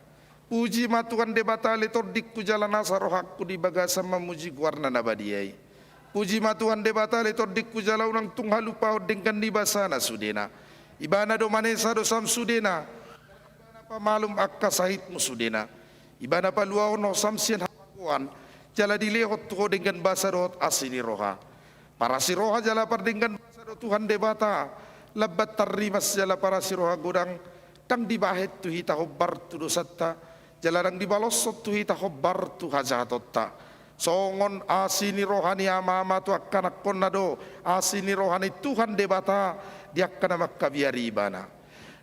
Puji ma Tuhan Debata ale tondingku jala nasa rohangku di bagasan mamuji goarna na badia i. Puji ma Tuhan Debata ale tondingku jala unang tung halupahon denggan ni basana sudena. Ibana do manesa dosam sudena. Ibana pamalum angka sahitmu sudena. Ibana paluahon ho sam sian hapagoan jala dilehon tu ho denggan basa dohot asi ni roha. Parasi roha jala pardenggan basa do Tuhan Debata, lambat tarrimas jala parasi roha godang, ndang dibahen tu hita hombar tu dosanta, jala ndang dibaloshon tu hita hombar tu hajahatonta. Songon asi ni roha ni ama-ama tu angka anakkonna do asi ni roha ni Tuhan Debata di angka na mangkabiari Ibana.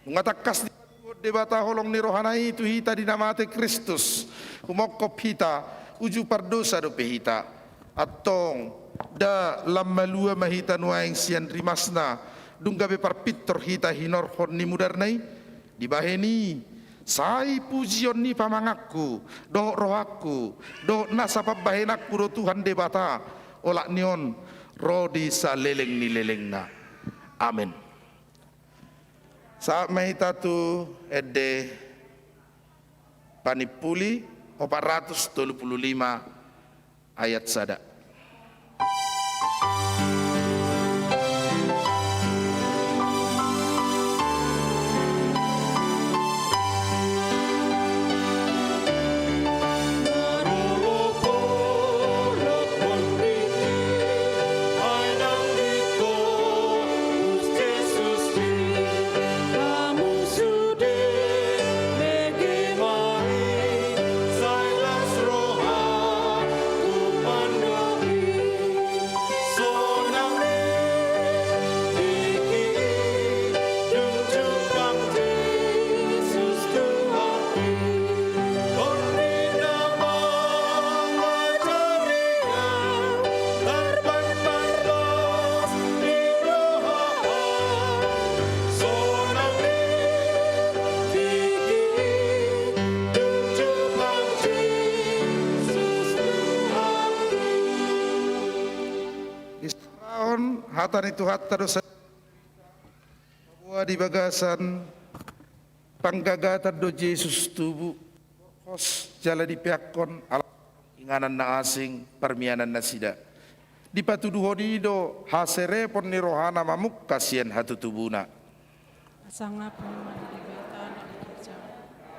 Nunga tangkas dipatuduhon Debata holong ni rohana i tu hita di na mate Kristus, humongkop hita, uju pardosa dope hita. Antong, nda lam malua ma hita nuaeng sian rimasna, dung gabe parpintor hita hinorhon ni mudarna i? Dibahen i, sai pujion ni pamanganku, dohot rohangku, dohot nasa pambahenanku do Tuhan Debata, olat ni on ro di saleleng ni lelengna. Amen. Sahat ma hita tu ende Panimpuli opat ratus tolu pulu lima ayat sada. Disaorahon hata ni Tuhanta do. Paboa di bagasan panggagatan do Jesus tubu, borhos jala dipeakhon ala inganan na asing parmianan nasida. Dipatuduhon i do haserepon ni rohana mamungka sian hatutubuna. Sangap ma di Debata na umpeopeo.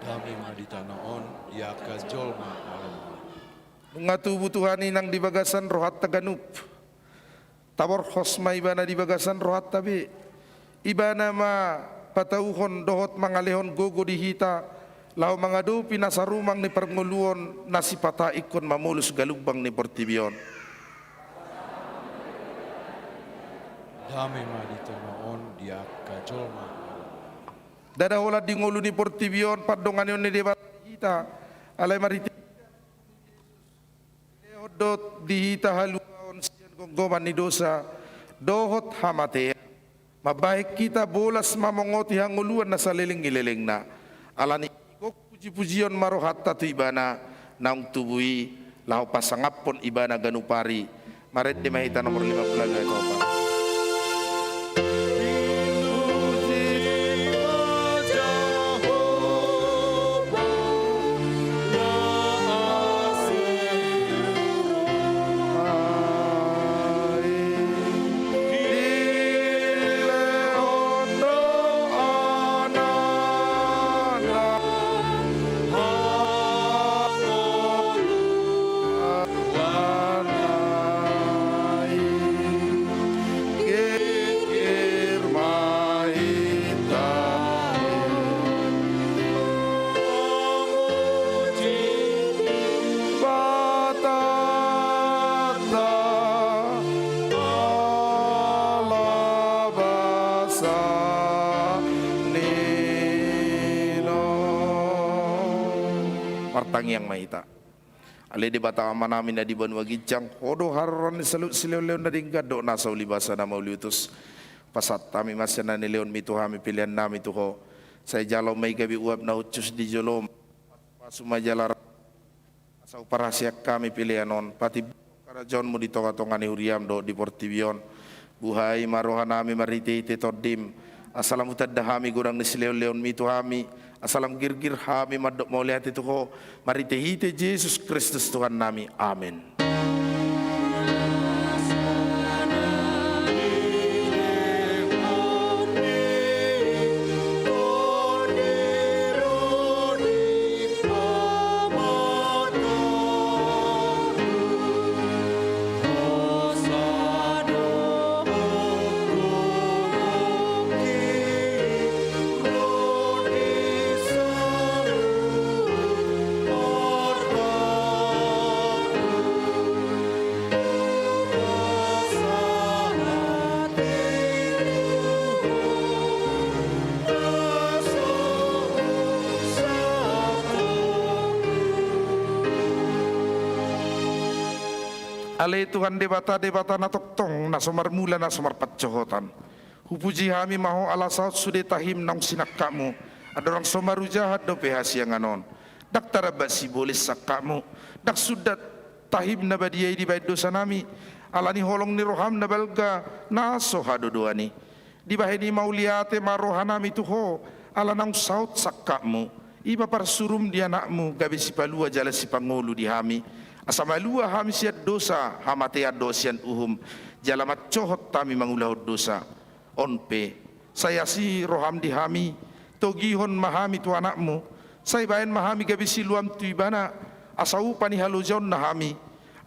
Dame ma di tano on di angka jolma na umpeopeo. Nunga tubu Tuhan i nang di bagasan rohanta ganup. Taborhos ma Ibana di bagasan rohanta be. Ibana ma patauhon dohot mangalehon gogo di hita laho mangadopi nasa rumang ni parngoluon na sipata ingkon mamolus galumbang ni portibi on. Dame ma di tano on di angka jolma. Ndada holan di ngolu ni portibi on pandonganion ni Debata di hita, alai marhite dilehon do di hita haluaon sian gomgoman ni dosa, dohot hamatean, mambahen hita bolas mamongoti hangoluan na saleleng ni lelengna. Ala ni i, gok pujipujion ma rohanta tu Ibana, naung tubu i, laho pasangaphon Ibana ganup ari. Marende ma hita nomor lima pulu lima ayat opat. Martangiang ma hita. Ale Debata Amanami na di banua ginjang, Ho do haroroan ni saluhut silehonlehon na denggan dohot nasa ulibasa na mauliutus. Pasahat hami ma sian na nilehonMi tu hami peleannami tu Ho. Sai jalo ma i gabe uap na hushus di jolom. Pasu ma jala ra-, asa huparhaseang hami pelean on, patimbul harajaonMu di tongatonga ni huriaM dohot di portibi on. Buhai ma rohanami marhitehite TondiM, asa lam hutanda hami godang ni silehonlehonMi tu hami, asa lam girgir hami mandok mauliate tu Ho, marhitehite Jesus Kristus Tuhannami. Amen. Ale Tuhan Debata, Debata na tongtong, na so marmula, na so marpansohotan. Hupuji hami ma Ho ala saut sude tahim naung sinangkapMu, andorang so marujahan dope hasiangan on. Ndang tarambat sibolis sangkapMu, ndang sundat tahim na badia i dibahen dosanami, ala ni holong ni rohaM na balga na so hadodoan i. Dibahen i mauliate ma rohanami tu Ho, ala naung saut sangkapMu, i ma parsuruM di AnakMu gabe sipalua jala sipangolu di hami, asa malua hami sian dosa, hamatean dohot sian uhum, jala mansohot hami mangulahon dosa. On pe, sai asi rohaM di hami, togihon ma hami tu AnakMu, sai bahen ma hami gabe siluaM tu Ibana, asa upa ni halojaonna hami,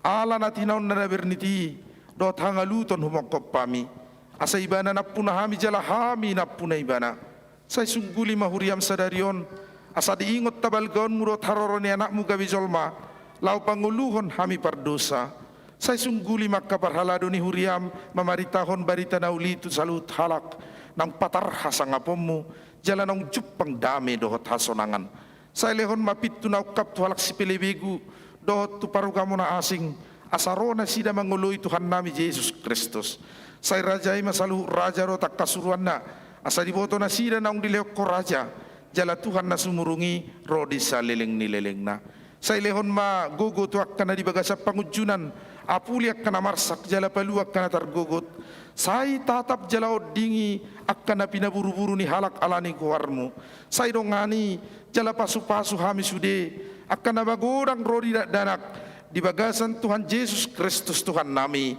ala na tinaonna na bernit i, dohot hangaluton humongkop hami. Asa Ibana nampuna hami jala hami nampuna Ibana. Sai sungguli ma huriaM sadari on, asa diingot habalgaonMu dohot haroro ni AnakMu gabe jolma, laho pangoluhon hami pardosa. Sai sungguli ma angka parhalado ni huriaM mamaritahon barita na uli tu saluhut halak, naung patar hasangaponMu, jala naung jumpang dame dohot hasonangan. Sai lehon ma pintu na ungkap tu halak sipelebegu, dohot tu parugamo na asing, asa ro nasida mangoloi Tuhannami Jesus Kristus. Sai rajai ma saluhut raja dohot angka suruanna, asa diboto nasida naung dilehon Ho raja, jala Tuhan na sumurung i ro di saleleng ni lelengna. Sai lehon ma gogo tu angka na di bagasan pangunjunan, apuli angka na marsak jala palua angka na targogot. Sai tatap jala ondingi angka na pinaburuburu ni halak ala ni goarMu. Sai dongani jala pasupasu hami sude, angka na magodang ro di dakdanak, di bagasan Tuhan Jesus Kristus Tuhannami.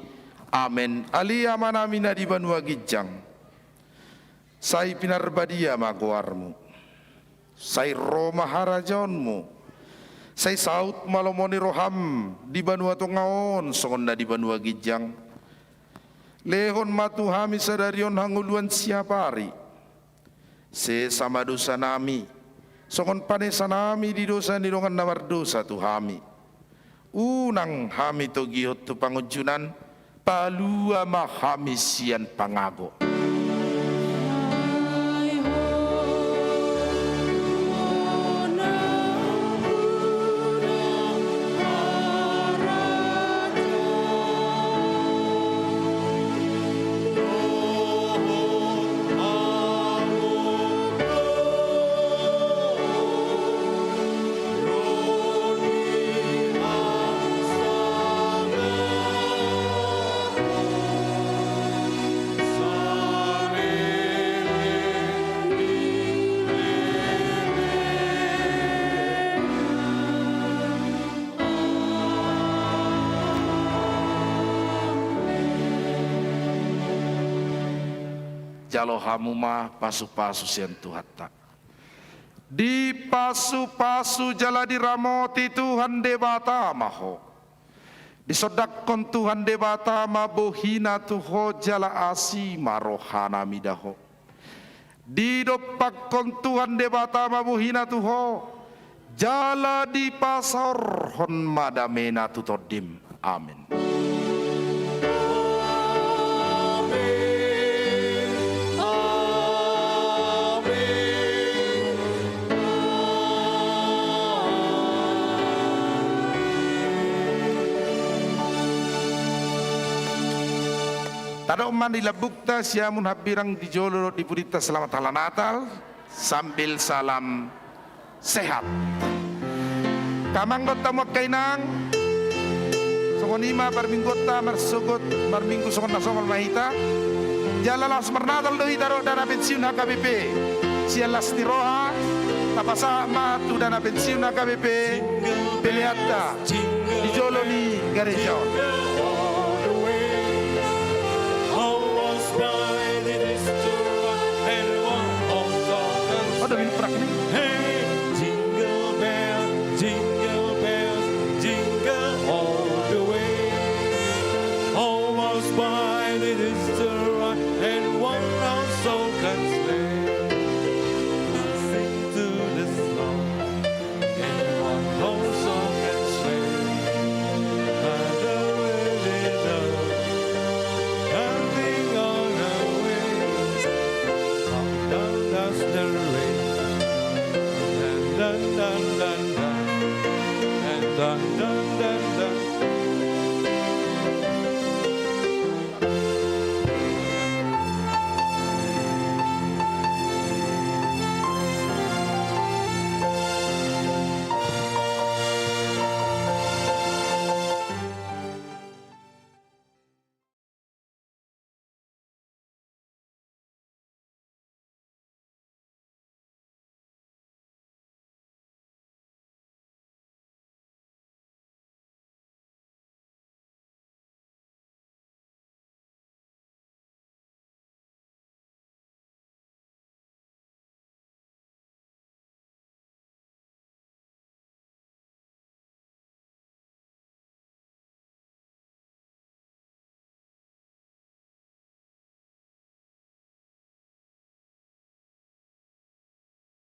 Amen. Ale Amanami na di banua ginjang, sai pinarbadia ma goarMu. Sai ro ma harajaonMu. Sai saut ma lomo ni rohaM di banua tonga on songon na di banua ginjang. Lehon ma tu hami sadari on hangoluan siapari. Sesa ma dosanami, songon panesanami di dosa ni dongan na mardosa tu hami. Unang hami togihon tu pangunjunan, palua ma hami sian pangago. Jalo hamu ma pasu-pasu sian Tuhanta. Dipasu-pasu jala diramoti Tuhan Debata ma ho. Disondangkon Tuhan Debata ma bohina tu ho jala asi ma rohana mida ho. Didompakkon Tuhan Debata ma bohina tu ho, jala dipasaorhon ma damena tu tondim. Amen. Tadok ma di lambungta siamun hambirang di jolo dohot di pudinta selamat hala Natal sambil salam sehat. Damang dohot hamu angka inang, songon i ma parmingguonta marsogot marminggu songon na songol ma hita. Jala laos marnatal do hita dohot dana pensiun H K B P. Sian las ni roha tapasahat ma tu dana pensiun H K B P peleanta di jolo ni gareja on.